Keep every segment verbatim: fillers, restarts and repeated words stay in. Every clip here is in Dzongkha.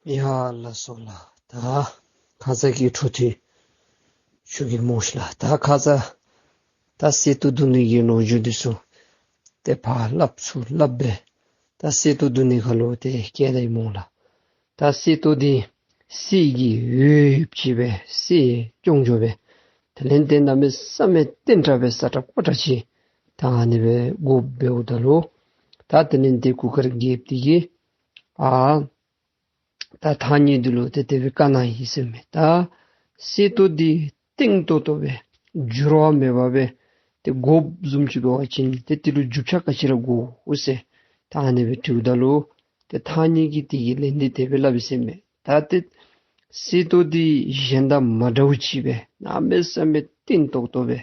ཡ་ལགས་སོ་ལགས། ད་ཁ་ཙ་གི་འཕྲོ་མཐུད་ཞུ་གེ་སྨོ་ཤིག་ལགས། ད་ཁ་ཙ་ད་གསེར་ཏོག་བརྡུང་ནི་གི་ལོ་རྒྱུས་འདི་ཚུ་ཏེ་ཕར་སླབ་ཚུར་སླབ་སྦེ་ད་གསེར་ཏོག་བརྡུང་ནི་ཁ་ལུ་ཏེ་བསྐྱལ་ད་ཡི་སྨོ་ལགས། ད་གསེར་ཏོག་འདི་གསེར་གྱི་འོད་ཅིག་སྦེ་གསེར་ཅོག་ཅོག་སྦེ་དེ་ལས་ཏེ་གནམ་མེད་ས་མེད་བརྟན་དྲགས་སྦེ་སྲ་ཀྲག་ཀོ་ཀྲག་ཅིག་ད་ཨ་ནི་སྦེ་དགོཔ་འབདཝ་ད་ལུ་ད་དེ་ལས་ཏེ་གུར་དཀར་རྒྱལཔོ་འདི་གིས་ཨ་ད་ཐང་རྙེད་འདི་ལུ་ཏེ་དེ་སྦེ་བཀའ་གནང་ཡི་ཟེར་མས། ད་གསེར་ཏོག་འདི་བརྟན་ཏོག་ཏོ་སྦེ་འགྱུར་བ་མེད་པ་སྦེ་ཏེ་དགོཔ་བཟུམ་ཅིག་འབད་བ་ཅིན་ཏེ་འདི་ལུ་རྒྱུ་ཆ་ག་ཅི་ར་དགོ་འོང་ཟེར་ད་ཨ་ནི་སྦེ་དྲིཝ་ད་ལུ་ཏེ་ཐང་རྙེད་ཀྱིས་དེ་གི་ལན་འདི་དེ་སྦེ་སླབ་ཡི་ཟེར་མས། ད་ཏེ་གསེར་ཏོག་འདི་གཞན་དང་མ་འདྲཝ་ཅིག་སྦེ་གནམ་མེད་ས་མེད་བརྟན་ཏོག་ཏོ་སྦེ་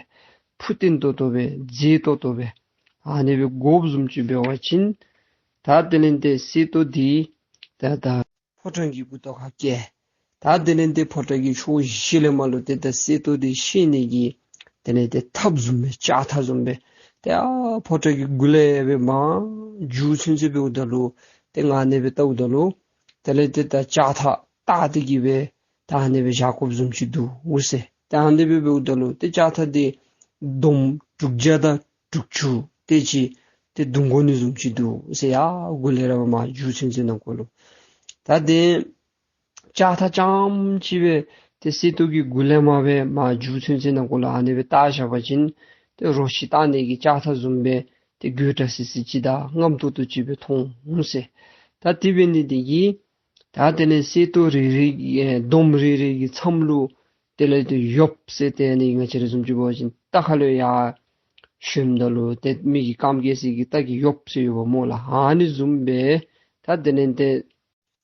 ཕུ་བརྟན་ཏོག་ཏོ་སྦེ་མཛེས་ཏོག་ཏོ་སྦེ་ཨ་ནི་སྦེ་དགོཔ་བཟུམ་ཅིག་འབད་བ་ཅིན་ད་དེ་ལས་ཏེ་གསེར་ཏོག་འདི་ད་ད་ཕོ་བྲང་གི་མགུ་ཏོ་ཁར་བསྐྱལ། ད་དེ་ལས་ཏེ་ཕོ་བྲང་གི་ཕྱོགས་བཞི་ལས་མར་ལུ་ཏེ་ད་གསེར་ཏོག་འདི་བཤེད་ནི་གི་དེ་ལས་ཏེ་ཐགཔ་བཟུམ་སྦེ་ལྕགས་ཐག་བཟུམ་སྦེ་ཏེ་ཨ་ཕོ་བྲང་གི་མགུ་ལས་སྦེ་མར་མཇུག་ཚུན་ཚོད་འབདཝ་ད་ལུ་ཏེ་ཨ་ནི་སྦེ་བལྟཝ་ད་ལུ་དེ་ལས་ཏེ་ད་ལྕགས་ཐག་བཏགས་ཏེ་གི་སྦེ་ད་ཨ་ནི་སྦེ་བཞག་དགོཔ་བཟུམ་ཅིག་འདུག་འོང་ཟེར། ད་ཨ་ནི་སྦེ་འབདཝ་ད་ལུ་ཏེ་ལྕགས་ཐག་འདི་འདོམ་དྲུག་བརྒྱ་དང་དྲུག་ཅུ་དེ་ཅིག་ཏེ་བརྡུང་དགོ་ནི་བཟུམ་ཅིག་འདུག་ཟེར། ཡར་མགུ་ལས་ར་མར་མཇུག་ཚུན་ཚོད་ནང་འཁོད་ལུ་ད་ཏེ་ལྕགས་ཐག་རྐྱངམ་ཅིག་སྦེ་ཏེ་གསེར་ཏོག་གི་མགུ་ལས་མར་སྦེ་མར་མཇུག་ཚུན་ཚོད་ནང་འཁོད་ལུ་ཨ་ནི་སྦེ་བཏགས་བཞག་པ་ཅིན་ཏེ་རོ་ཁྱི་བཏགས་ནི་གི་ལྕགས་ཐག་བཟུམ་སྦེ་ཏེ་དགོད་བྲ་སི་སི་ཅིག་དང་རྔམ་ཏོག་ཏོ་ཅིག་སྦེ་མཐོང་འོང་ཟེར། ད་དེ་འབད་ནི་དེ་གིས་ད་དེ་ལས་གསེར་ཏོག་རེ་རེ་གི་ཨེ་འདོམ་རེ་རེ་གི་མཚམས་ལུ་དེ་ལས་ཏེ་ཡོབ་ཟེར་ཏེ་ཨ་ནི་ང་བཅས་ར་བཟུམ་ཅིག་འབད་བ་ཅིན་རྟ་ཁ་ལུ་ཡར་ཞོནམ་ད་ལུ་ཏེ་མི་གི་རྐངམ་བཀལ་སའི་གི་རྟ་གི་ཡོབ་ཟེར་ཡོདཔ་སྨོ་ལགས། ཨ་ནི་བཟུམ་སྦེ་ད་དེ་ལས་ཏེ་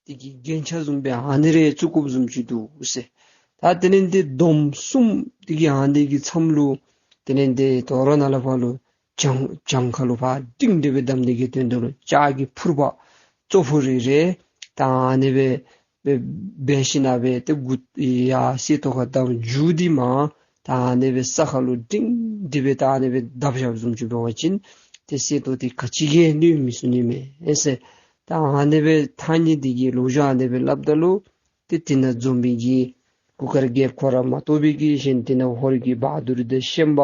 དེ་གི་རྒྱན་ཆ་བཟུམ་སྦེ་ཨ་ནི་རེ་བཙུགས་དགོཔ་བཟུམ་ཅིག་འདུག་ཟེར། ད་དེ་ལས་ཏེ་འདོམ་གསུམ་དེ་གི་ཨ་ནི་གི་མཚམས་ལུ་དེ་ལས་ཏེ་དོ་རུང་ནཱ་ལས་ཕར་ལུ་གྱང་གྱང་ཁ་ལུ་ཕར་སྒྲིང་སྒྲི་སྦེ་བསྡམ་ནི་གི་དོན་དག་ལུ་ལྕགས་ཀྱི་ཕུར་པ་གཙོ་ཕུར་རེ་རེ་ད་ཨ་ནི་སྦེ་སྦེ་འབད་ཞིནམ་ལས་སྦེ་ཏེ་མགུ་ཡར་གསེར་ཏོག་ཁར་བསྡམ། མཇུག་འདི་མར་ད་ཨ་ནི་སྦེ་ས་ཁ་ལུ་སྒྲིང་སྒྲི་སྦེ་ད་ཨ་ནི་སྦེ་བརྡབ་བཞགཔ་བཟུམ་ཅིག་འབད་བ་ཅིན་ཏེ་གསེར་ཏོག་འདི་ག་ཅི་གིས་གནོད་མི་ཚུགས་ནི་མས་ཨེ་ཟེར། ད་ཨ་ནི་སྦེ་ཐང་རྙེད་འདི་གིས་ལོ་རྒྱུས་ཨ་ནི་སྦེ་སླབ་ད་ལུ་ཏེ་དེ་ནང་འཛོམས་མི་གི་གུར་དཀར་རྒྱལཔོ་ཁོ་ར་མ་གཏོགས་པའི་གི་གཞན་དེ་ནང་ཧོར་གྱི་བ་དུར་དང་ཤན་པ་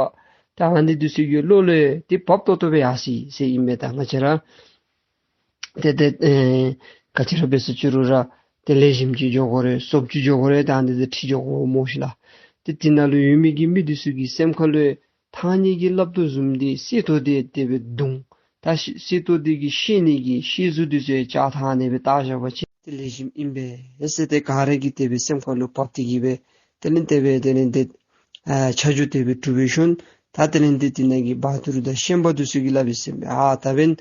ད་ཨ་ནི་འདི་ཚུ་གི་བློ་ལུ་ཏེ་བབ་ཏོག་ཏོ་སྦེ་ཡར་སོ་ཡི་ཟེར་ཨིན་མས། ད་ང་བཅས་ར་ཏེ་ཏེ་ཨེ་ག་ཅི་ར་འབད་ཟེར་ཅི་རུང་ར་ཏེ་ལེགས་ཤོམ་ཅིག་འགྱོ་དགོ་རུང་སོབ་ཅིག་འགྱོ་དགོ་རུང་ད་ཨ་ནི་འདི་ཁྲིད་འགྱོ་དགོ་སྨོ་ཤིག་ལགས། ཏེ་དེ་ནང་ལུ་ཡོད་མི་གི་མི་འདི་ཚུ་གི་སེམས་ཁ་ལུ་ཐང་རྙེད་ཀྱིས་སླབ་དོ་བཟུམ་འདི་གསེར་ཏོག་འདི་དེ་སྦེ་བརྡུང་། ད་ཤི་གསེར་ཏོག་འདི་གི་བཤེད་ནི་གི་བཤེད་གཟུགས་འདི་ཚུ་ཡང་ལྕགས་ཐག་ཨ་ནི་སྦེ་བཏགས་བཞག་པ་ཅིན་ཏེ་ལེགས་ཤོམ་ཨིན་པས་ཟེར་ཏེ་ག་ར་གིས་དེ་སྦེ་སེམས་ཁ་ལུ་བབས་ཏེ་གི་སྦེ་དེ་ལས་དེ་སྦེ་དེ་ལས་ཏེ་ཨ་ཆ་འཇོག་དེ་སྦེ་གྲུབ་པའི་ཤུལ་ད་དེ་ལས་ཏེ་དེ་ནང་གི་བ་དུར་དང་ཤན་པ་འདི་ཚུ་གིས་སླབ་ཡི་ཟེར་མས། ཨ་ད་འབདན་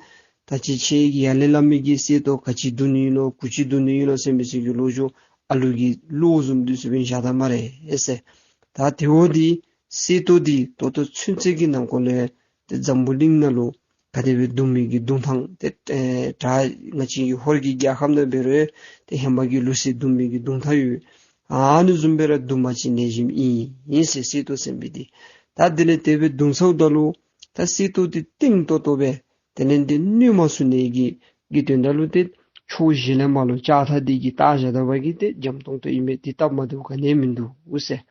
ད་ཅི་ཁྱེད་ཀྱིས་ཡར་ལས་སླབ་མི་གི་གསེར་ཏོག་ག་ཅི་བརྡུང་ནི་ཨིན་ལོ་གུ་ཅི་བརྡུང་ནི་ཨིན་ལོ་ཟེར་མི་ཚུ་གི་ལོ་རྒྱུས་ཨ་ལུ་གི་བློ་བཟུམ་འདི་ཚུ་སྦེ་བཞག་ད་སྨ་རེ་ཨེ་ཟེར། ད་དེ་འོ་འདི་གསེར་ཏོག་འདི་ད་ལྟོ་ཚུན་ཚོད་ཀྱི་ནང་འཁོད་ལས་ཏེ་འཛམ་བུ་གླིང་ནང་ལུ་ག་དེ་སྦེ་བརྡུང་མི་གི་བརྡུང་ཐངས་ཏེ་ཨེ་ད་ང་བཅས་ཀྱི་ཧོར་གྱི་རྒྱལ་ཁབ་ནང་འབད་རུང་ཏེ་ཧེ་མ་གི་ལུགས་སྲོལ་བརྡུང་མི་གི་བརྡུང་ཐངས་ཡོད། ཨ་ནི་བཟུམ་སྦེ་ར་བརྡུང་པ་ཅིན་ལེགས་ཤོམ་ཨིན་ཨིན་ཟེར་གསེར་ཏོག་ཟེར་མི་འདི། ད་དེ་ལས་དེ་སྦེ་བརྡུང་ཚརཝ་ད་ལུ་ད་གསེར་ཏོག་འདི་བརྟན་ཏོག་ཏོ་སྦེ་དེ་ལས་འདི་གནོད་མ་ཚུགས་ནི་གི་གི་དོན་དག་ལུ་ཏེ་ཕྱོགས་བཞི་ལས་མར་ལུ་ལྕགས་ཐག་འདི་གིས་བཏགས་བཞག་ད་བ་གིས་ཏེ་འཇམ་ཏོང་ཏོ་ཨིན་པས། འདི་སྟབས་མ་བདེཝ་ག་ནི་ཡང་མིན་འདུག་ཟེར།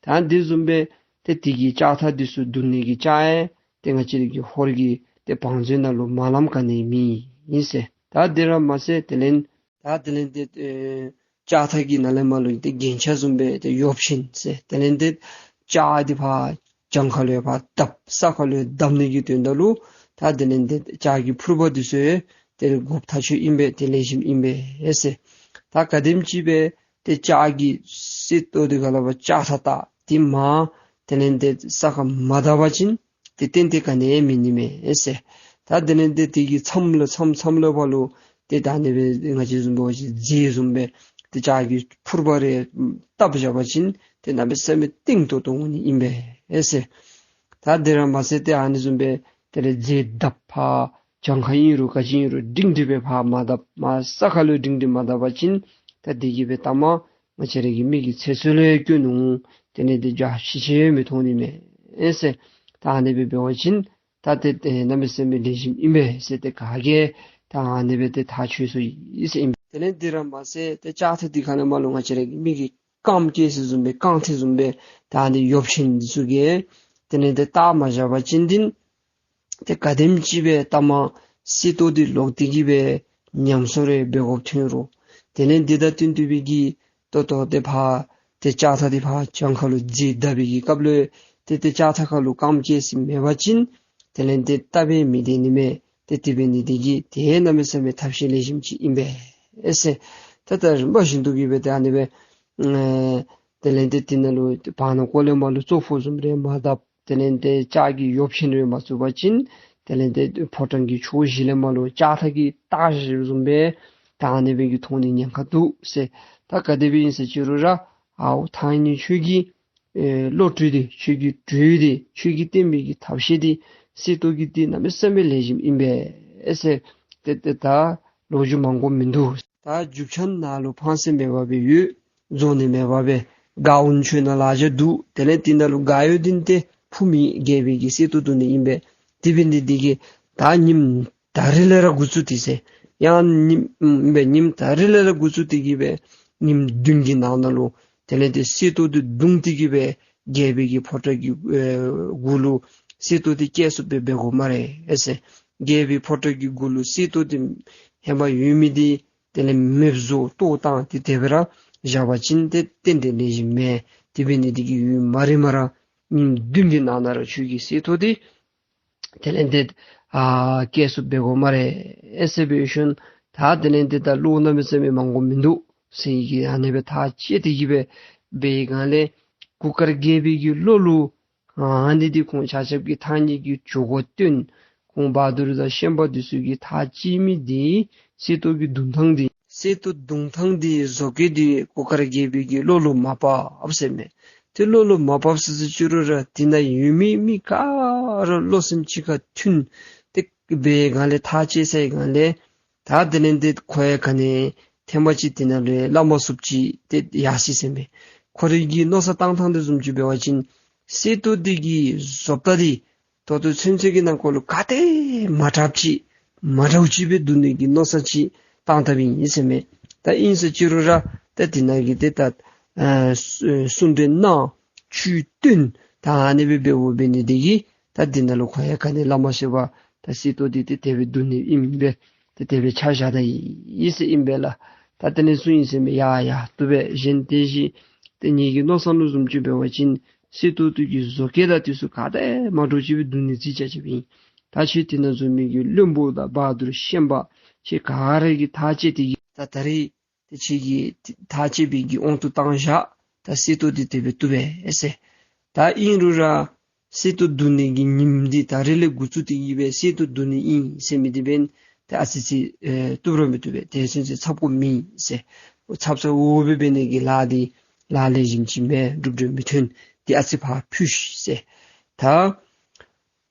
ད་འདི་བཟུམ་སྦེ་ཏེ་དེ་གི་ལྕགས་ཐག་འདི་ཚུ་བརྡུང་ནི་གི་ལྕགས་ཡང་ཏེ་ང་བཅས་ར་གི་ཧོར་གྱི་ཏེ་བང་མཛོད་ནང་ལུ་མ་ལམ་ག་ནི་ཡང་མེད་ཨིན་ཟེར། ད་དེ་ར་མ་ཚད་དེ་ལས་ད་དེ་ལས་ཏེ་ཨེ་ལྕགས་ཐག་གི་ནང་ལས་མར་ལུ་ཏེ་རྒྱན་ཆ་བཟུམ་སྦེ་ཏེ་ཡོབ་ཆེན་ཟེར། དེ་ལས་ཏེ་ལྕགས་འདི་ཕར་གྱང་ཁ་ལུ་ཡང་ཕར་བརྡབ་ས་ཁ་ལུ་ཡང་བརྡབ་ནི་གི་དོན་དག་ལུ་ད་དེ་ལས་ཏེ་ལྕགས་ཀྱི་ཕུར་པ་འདི་ཚུ་ཡང་ཏེ་དགོཔ་ཐག་ཆོད་ཨིན་པས། ཏེ་ལེགས་ཤོམ་ཨིན་པས་ཟེར། ད་ག་དེམ་ཅིག་སྦེ་ཏེ་ལྕགས་ཀྱི་གསེར་ཏོག་འདི་ག་ལས་ཕར་ལྕགས་ཐག་བཏགས་ཏེ་མར་དེ་ལས་ཏེ་ས་ཁར་མ་བརྡབ་པ་ཅིན་ཏེ་ཏན་ཏན་ག་ནི་ཡང་མེད་ནི་མས་ཟེར། ད་དེ་ལས་ཏེ་དེ་གི་མཚམས་ལུ་མཚམས་མཚམས་ལུ་ཕར་ལུ་ཏེ་ད་ཨ་ནི་སྦེ་ང་བཅས་བཟུམ་འབད་བ་ཅིན་རྫས་བཟུམ་སྦེ་ཏེ་ལྕགས་ཀྱི་ཕུར་པ་རེ་བཏབ་བཞག་པ་ཅིན་ཏེ་གནམ་མེད་ས་མེད་བརྟན་ཏོག་ཏོ་འོང་ནི་ཨིན་པས་ཟེར། ད་དེ་ར་མ་ཚད་ཏེ་ཨ་ནི་བཟུམ་སྦེ་དེ་ལས་རྫས་བརྡབ་ཕར་གྱང་ཁ་ཨིན་རུང་ག་ཅི་ཨིན་རུང་སྒྲིང་སྒྲི་སྦེ་ཕར་མ་བརྡབ་མར་ས་ཁ་ལུ་སྒྲིང་སྒྲི་མ་བརྡབ་པ་ཅིན་ད་དེ་གིས་སྦེ་ད་མ་ང་བཅས་ར་གི་མི་གི་ཚེ་སྲོག་ལུ་ཡང་སྐྱོན་འོང་། དེ་ལས་ཏེ་རྒྱ་ཤི་ཆད་མི་ཐོབ་ནི་མས་ཟེར། ད་ཨ་ནི་སྦེ་འབད་བ་ཅིན་ད་ཏེ་ཏེ་གནམ་མེད་ས་མེད་ལེགས་ཤོམ་ཨིན་པས་ཟེར་ཏེ་ག་གིས་ད་ཨ་ནི་སྦེ་ཏེ་ཐག་ཆོད་སོ་ཡི་ཟེར་ཨིན་པས། དེ་ལས་དེ་ར་མ་ཚད་ཏེ་ལྕགས་ཐག་འདི་ཁ་ལས་མར་ལུ་ང་བཅས་ར་གི་མི་གི་རྐངམ་བཀལ་ས་བཟུམ་སྦེ་རྐང་ཐང་བཟུམ་སྦེ་ད་ཨ་ནི་ཡོབ་ཆེན་འདི་ཚུ་གིས་དེ་ལས་ཏེ་བཏགས་མ་བཞག་པ་ཅིན་འདི་ཏེ་ག་དེམ་ཅིག་སྦེ་ལྟ་མ་གསེར་ཏོག་འདི་ལོག་སྟེ་གི་སྦེ་ཉམས་གསོ་རེ་འབད་དགོཔ་ཐོན་རུང་དེ་ལས་འདི་དང་བསྟུན་ཏེ་སྦེ་གི་ཏོག་ཏོ་ཏེ་ཕར་ཏེ་ལྕགས་ཐག་འདི་ཕར་གྱང་ཁ་ལུ་འཛེགས་ད་པའི་གི་སྐབས་ལུ་ཏེ་ཏེ་ལྕགས་ཐག་ཁ་ལུ་རྐངམ་བཀལ་ས་མེད་པ་ཅིན་དེ་ལས་ཏེ་སྟབས་མི་བདེ་ནི་མས། ཏེ་དེ་འབད་ནི་འདི་གིས་ཏེ་གནམ་མེད་ས་མེད་ཐབས་ཤེས་ལེགས་ཤོམ་ཅིག་ཨིན་པས་ཟེར། ད་ད་རིམ་པ་བཞིན་དུ་གི་སྦེ་ཏེ་ཨ་ནི་སྦེ་ཨེ་དེ་ལས་ཏེ་དེ་ནང་ལུ་བར་ན་ཀོ་ལས་མར་ལུ་ཙོག་ཕོར་བཟུམ་རེ་མ་བཏབ། དེ་ལས་ཏེ་ལྕགས་ཀྱི་ཡོབ་ཆེན་རེ་མ་བཙུགས་པ་ཅིན་དེ་ལས་ཏེ་ཕོ་བྲང་གི་ཕྱོགས་བཞི་ལས་མར་ལུ་ལྕགས་ཐག་གི་རྟ་བཞོན་བཟུམ་སྦེ་ད་ཨ་ནི་སྦེ་གི་མཐོང་ནི་ཉེན་ཁ་འདུག་ཟེར། ད་ག་དེ་སྦེ་ཨིན་ཟེར་ཅི་རུང་ར་ཨའོ་ཐང་རྙེད་ཁྱོད་ཀྱི་ཨེ་བློ་གྲོས་འདི་ཁྱོད་ཀྱི་གྲོས་འདི་ཁྱོད་ཀྱིས་བསྟན་པའི་གི་ཐབས་ཤེས་འདི་གསེར་ཏོག་གི་འདི་གནམ་མེད་ས་མེད་ལེགས་ཤོམ་ཨིན་པས་ཟེར། ཏེ་ཏེ་ད་ལོ་རྒྱུས་མང་པོ་མིན་འདུག། ད་རྒྱུ་ཆ་ནང་ལུ་ཕངས་སེམས་མེད་པར་སྦེ་ཡོད། རྫོགས་ནི་མེད་པར་སྦེ་དགའ་འོང་ཁྱོད་ནང་ལ་བཞག་འདུག། དེ་ལས་དེ་ནང་ལུ་དགའ་ཡོད་འདི་ཏེ་ཕུ་མི་རྒྱལ་པོའི་གི་གསེར་ཏོག་བརྡུང་ནི་ཨིན་པས། དེ་འབད་ནི་འདི་གིས་ད་ཉིནམ་ད་རིས་ལས་ར་འགོ་བཙུགས་ཏེ་ཟེར། ཡང་ཉིནམ་ཨམ་སྦེ་ཉིནམ་ད་རིས་ལས་ར་འགོ་བཙུགས་ཏེ་གི་སྦེ་ཉིནམ་བདུན་གྱི་ནང་ན་ལུ་དེ་ལས་ཏེ་གསེར་ཏོག་འདི་བརྡུང་སྟེ་གི་སྦེ་རྒྱལ་པོའི་གི་ཕོ་བྲང་གི་ཨེ་གུ་ལུ་གསེར་ཏོག་འདི་བཀལ་ཚུགསཔ་སྦེ་འབད་དགོ་སྨ་རེ་ཟེར། རྒྱལ་པོའི་ཕོ་བྲང་གི་གུ་ལུ་གསེར་ཏོག་འདི་ཧེ་མ་ཡོད་མི་འདི་དེ་ལས་མེདཔ་བཟོ་བཏོག་བཏང་སྟེ་དེ་སྦེ་ར་བཞག་པ་ཅིན་ཏེ་རྟེན་འབྲེལ་ལེགས་ཤོམ་མེད། དེ་འབད་ནི་འདི་གིས་ཡུན་མ་རིངམ་ར་ཉིནམ་བདུན་གྱི་ནང་ན་ར་ཁྱོད་ཀྱིས་གསེར་ཏོག་འདི་དེ་ལས་ཏེ་ཨ་བཀལ་ཚུགསཔ་འབད་དགོ་སྨ་རེ་ཟེར་སྦེ་ཞུ་ནི། ད་དེ་ལས་ཏེ་ད་བློ་གནམ་མེད་ས་མེད་མང་པོ་མིན་འདུག་ཟེར་གི་ཨ་ནི་སྦེ་ཐག་བཅད་དེ་གི་སྦེ་འབད་བའི་སྒང་ལས་གུར་དཀར་རྒྱལ་པོའི་གི་བློ་ལུ་ཨ་ནི་འདི་ཁོང་ཆ་ཁྱབ་ཀྱིས་ཐང་རྙེད་ཀྱི་ཇོ་བོ་སྟོན། ཁོང་བ་དུར་དང་ཤན་པ་འདི་ཚུ་གིས་ཐག་བཅད་མི་འདི་གསེར་ཏོག་གི་བརྡུང་ཐངས་འདི་གསེར་ཏོག་བརྡུང་ཐངས་འདི་བཟོ་བཀོད་འདི་གུར་དཀར་རྒྱལ་པོའི་གི་བློ་ལུ་མ་བབས་ཟེར་མས། ཏེ་བློ་ལུ་མ་བབས་ཟེར་ཟེར་ཅི་རུང་ར་དེ་ནང་ཡོད་མི་མི་ག་ར་བློ་སེམས་གཅིག་ཁར་མཐུན་ཏེ་འབད་བའི་སྒང་ལས་ཐག་བཅད་ཚར་བའི་སྒང་ལས་ད་དེ་ལས་ཏེ་ཁོ་ཡང་ག་ནི་ཐེངས་མ་ཅིག་དེ་ནང་ལུ་སླབ་མ་ཚུགསཔ་ཅིག་ཏེ་ཡར་སོ་ཡི་ཟེར་མས། ཁོ་རའི་གི་མནོ་བསམ་བཏང་ཐངས་འདི་བཟུམ་ཅིག་འབད་བ་ཅིན་གསེར་ཏོག་འདི་གི་བཟོ་ལྟ་འདི་ད་ལྟོ་ཚུན་ཚོད་ཀྱི་ནང་འཁོད་ལུ་ག་ཏེ་མ་འདྲཝ་ཅིག་མ་འདྲཝ་ཅིག་སྦེ་བརྡུང་ནི་གི་མནོ་བསམ་ཅིག་བཏང་དཔ་ཨིན་ཟེར་མས། ད་ཨིན་ཟེར་ཅི་རུང་ར་ད་དེ་ནང་གི་ཏེ་ད་ཨ་གསུང་གསུང་གྲོས་གནང་ཆོས་སྟོན་ད་ཨ་ནི་སྦེ་འབདཝ་འབད་ནི་འདི་གིས་ད་དེ་ནང་ལུ་ཁོ་ཡང་ག་ནི་སླབ་མ་ཤེས་པར་ད་གསེར་ཏོག་འདི་ཏེ་དེ་སྦེ་བརྡུང་ནི་ཨིན་པས། ཏེ་དེ་སྦེ་ཆ་བཞག་ད་ཡི་ཟེར་ཨིན་པས་ལགས། ད་དེ་ལས་གསུངས་ཡི་ཟེར་མས། ཡ་ཡ་བཏུབ་པས། གཞན་དེ་བཞིན་ཏེ་ངེ་གི་མནོ་བསམ་ལུ་བཟུམ་ཅིག་འབད་བ་ཅིན་གསེར་ཏོག་འདི་གི་བཟོ་བཀོད་དང་འདི་ཚུ་ག་ཏེ་མ་འདྲཝ་ཅིག་སྦེ་བརྡུང་ནི་རྩིས་རྐྱབ་རྐྱབ་ཨིན། ད་ཁྱོད་དེ་ནང་འཛོམས་མི་གི་བློན་པོ་དང་བ་དུར་ཤན་པ་ཁྱོད་ག་ར་གིས་ཐག་བཅད་དེ་གི་ད་ད་རིས་ཏེ་ཁྱོད་ཀྱིས་ཐག་བཅད་པའི་གི་དབང་དུ་བཏང་བཞག། ད་གསེར་ཏོག་འདི་དེ་སྦེ་བཏུབ་པས་ཟེར། ད་ཨིན་རུང་ར་གསེར་ཏོག་བརྡུང་ནི་གི་ཉིནམ་འདི་ད་རིས་ལས་འགོ་བཙུགས་ཏེ་གི་སྦེ་གསེར་ཏོག་བརྡུང་ནི་ཨིན་ཟེར་མི་འདི་འབདན་ཏེ་ཨ་ཙི་ཙི་ཨེ་བཏུབ་ར་མི་བཏུབ་པས། དེ་ཚུན་ཚོད་འཚབ་དགོཔ་མེད་ཟེར། འཚབ་འཚབ་འོ་འབད་འབད་ནི་གི་ལཱ་འདི་ལཱ་ལེགས་ཤོམ་ཅིག་མེན། གྲུབ་འབྲས་མི་ཐོན། འདི་ཨ་ཙི་ཕར་ཕུད་ཤིག་ཟེར། ད་